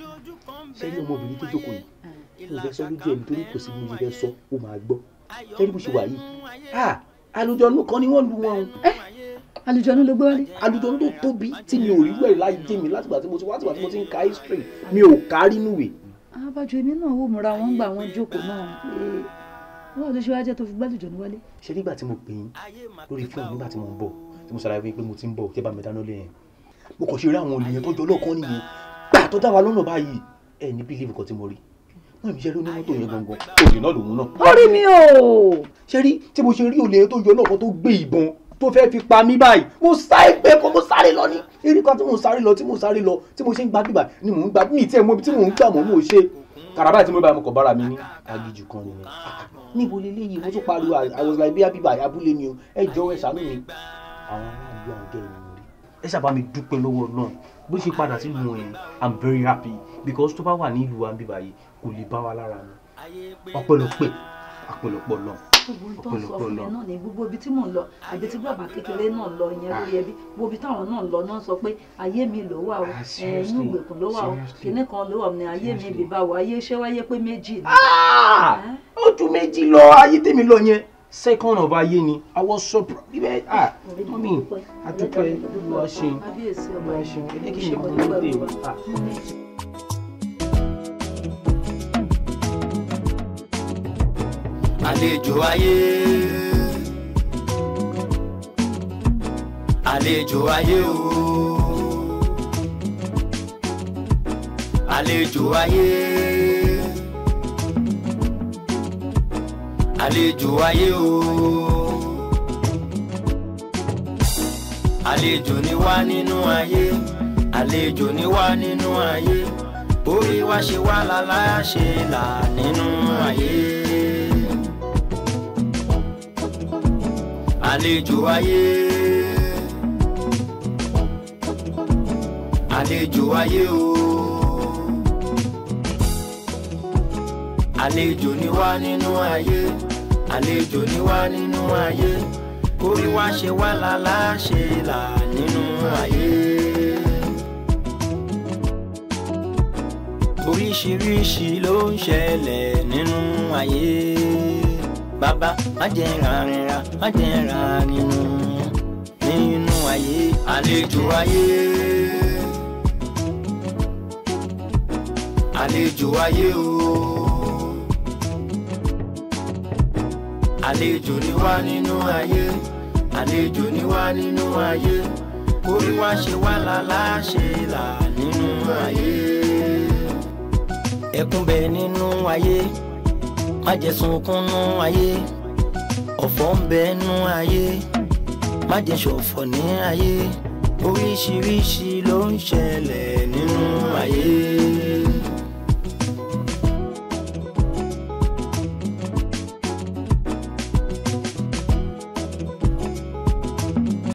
Ṣé rí ọmọbìnrin tó jókòó yìí? Mo fẹ́ sọ lójú ẹ̀ nítorí kò sí bí mo ṣe fẹ́ sọ, ó máa gbọ́. Ṣé rí bó ṣe wà yìí? Àlùjọ̀nnú kan ni wọ́n lu wọn o. Àlùjọ̀nnú ló gbé wálé. Àlùjọ̀nnú tó tóbi tí mi ò rí wẹ̀rẹ̀ láyé mi látìgbà tí mo ti wá, látìgbà tí mo ti ń ka history, mi ò kárí núwèé. Abájọ èmi náà wò múra wọn gbà wọn jókòó náà pé wọ́n ló ṣe wá jẹ́ tó fi gbálùjọ̀nnú wálé. Ṣé nígbà tí mo pè yín lórí fóònù nígbà tí mo ń bọ̀, tí mo ṣàlàyé pé mo ti ń bọ̀, tí ẹ bá mi dáná lé yẹn, mo kàn ṣe rí àwọn olè yẹn tó jọ lọ́ọ̀kan nìyẹn gbà tó dá wa lọ́nà báyìí. Ẹ ní bílíìfù kan tí mo rí, wọ́n mi ṣe rí onímọ́tò yẹn gangan, olè náà lòun náà. Ó rí mi o. Ṣé rí tí mo ṣe rí olè yẹn tó yọ lọ́ọ̀kan tó gbé ìbọn tó fẹ́ fi pa mí báyìí, mo sá ẹgbẹ́ kan, mo sáré lọ ní eré kan tí mo sáré lọ, tí mo sáré lọ, tí mo ṣe ń gba bíbà ni mò ń gba mí tí ẹ mọ ibi tí mò ń gbà mọ́ mo ṣe kàràbà tí mo bá mo kàn bára mi ní agijù kan nìyẹn. Níbo leléyìí? Mo tún pariwo, I was like bíyà bíbà abúlé ni o, ẹ jọ̀ọ́ ẹ ṣàánú mi. Àwọn aráàlú àwọn gẹ́gẹ́ ni mo rí. Ẹ ṣàbá mi dúpẹ́ lọ́wọ́ náà bó ṣe padà sílùú wọn yẹn. I'm very happy because tó bá wà ní ìlú wa bíbà yìí kò lè bá wa lára mu. Ọpẹ́lọpẹ́ ọpẹ́lọpẹ́ náà. Gbogbo tó ń sọ fún mi náà ní gbogbo ibi tí mò ń lọ àbí tí bàbá kékeré náà lọ ìyẹn lórí ẹbí, gbogbo ibi táwọn náà lọ náà sọ pé ayé mi ló wà o, inú ìgbèkùn ló wà o, kinní kan ló wà ní ayé mi bíbá o, ayé ṣé wáyé pé méjì ni. Ó ju méjì lọ, ayé tèmi lọ yẹn second of ayé ni. I was surprised. Ah, mọ́mí àdúpẹ́ olúwa ṣeun, olúwa ṣeun, ẹ jẹ́ kí mi kún un dé o. Àlejò ayé, àlejò ayé o, àlejò ayé, àlejò ayé o, àlejò ni wá nínú ayé, àlejò ni wá nínú ayé, orí wa ṣe wá lálá ṣe là nínú ayé. Àlejò ayé, àlejò ayé o, àlejò ni wá nínú ayé, àlejò ni wá nínú ayé, orí wa ṣe wá lálá ṣe là nínú ayé. Oríṣiríṣi ló ń ṣẹlẹ̀ nínú ayé. Bàbá má jẹ́ ràrìnrà, má jẹ́ ràrìnù nínú ayé. Àlejò ayé, àlejò ayé o, àlejò ni wá nínú ayé, àlejò ni wá nínú ayé, orí wa ṣe wá lálá ṣe là nínú Ẹkún bẹ nínú ayé, má jẹ́ sunkún nú ayé. Ọ̀fọ̀ ń bẹ nínú ayé, má jẹ́ ṣọ̀fọ̀ ní ayé. Oríṣiríṣi ló ń ṣẹlẹ̀ nínú ayé.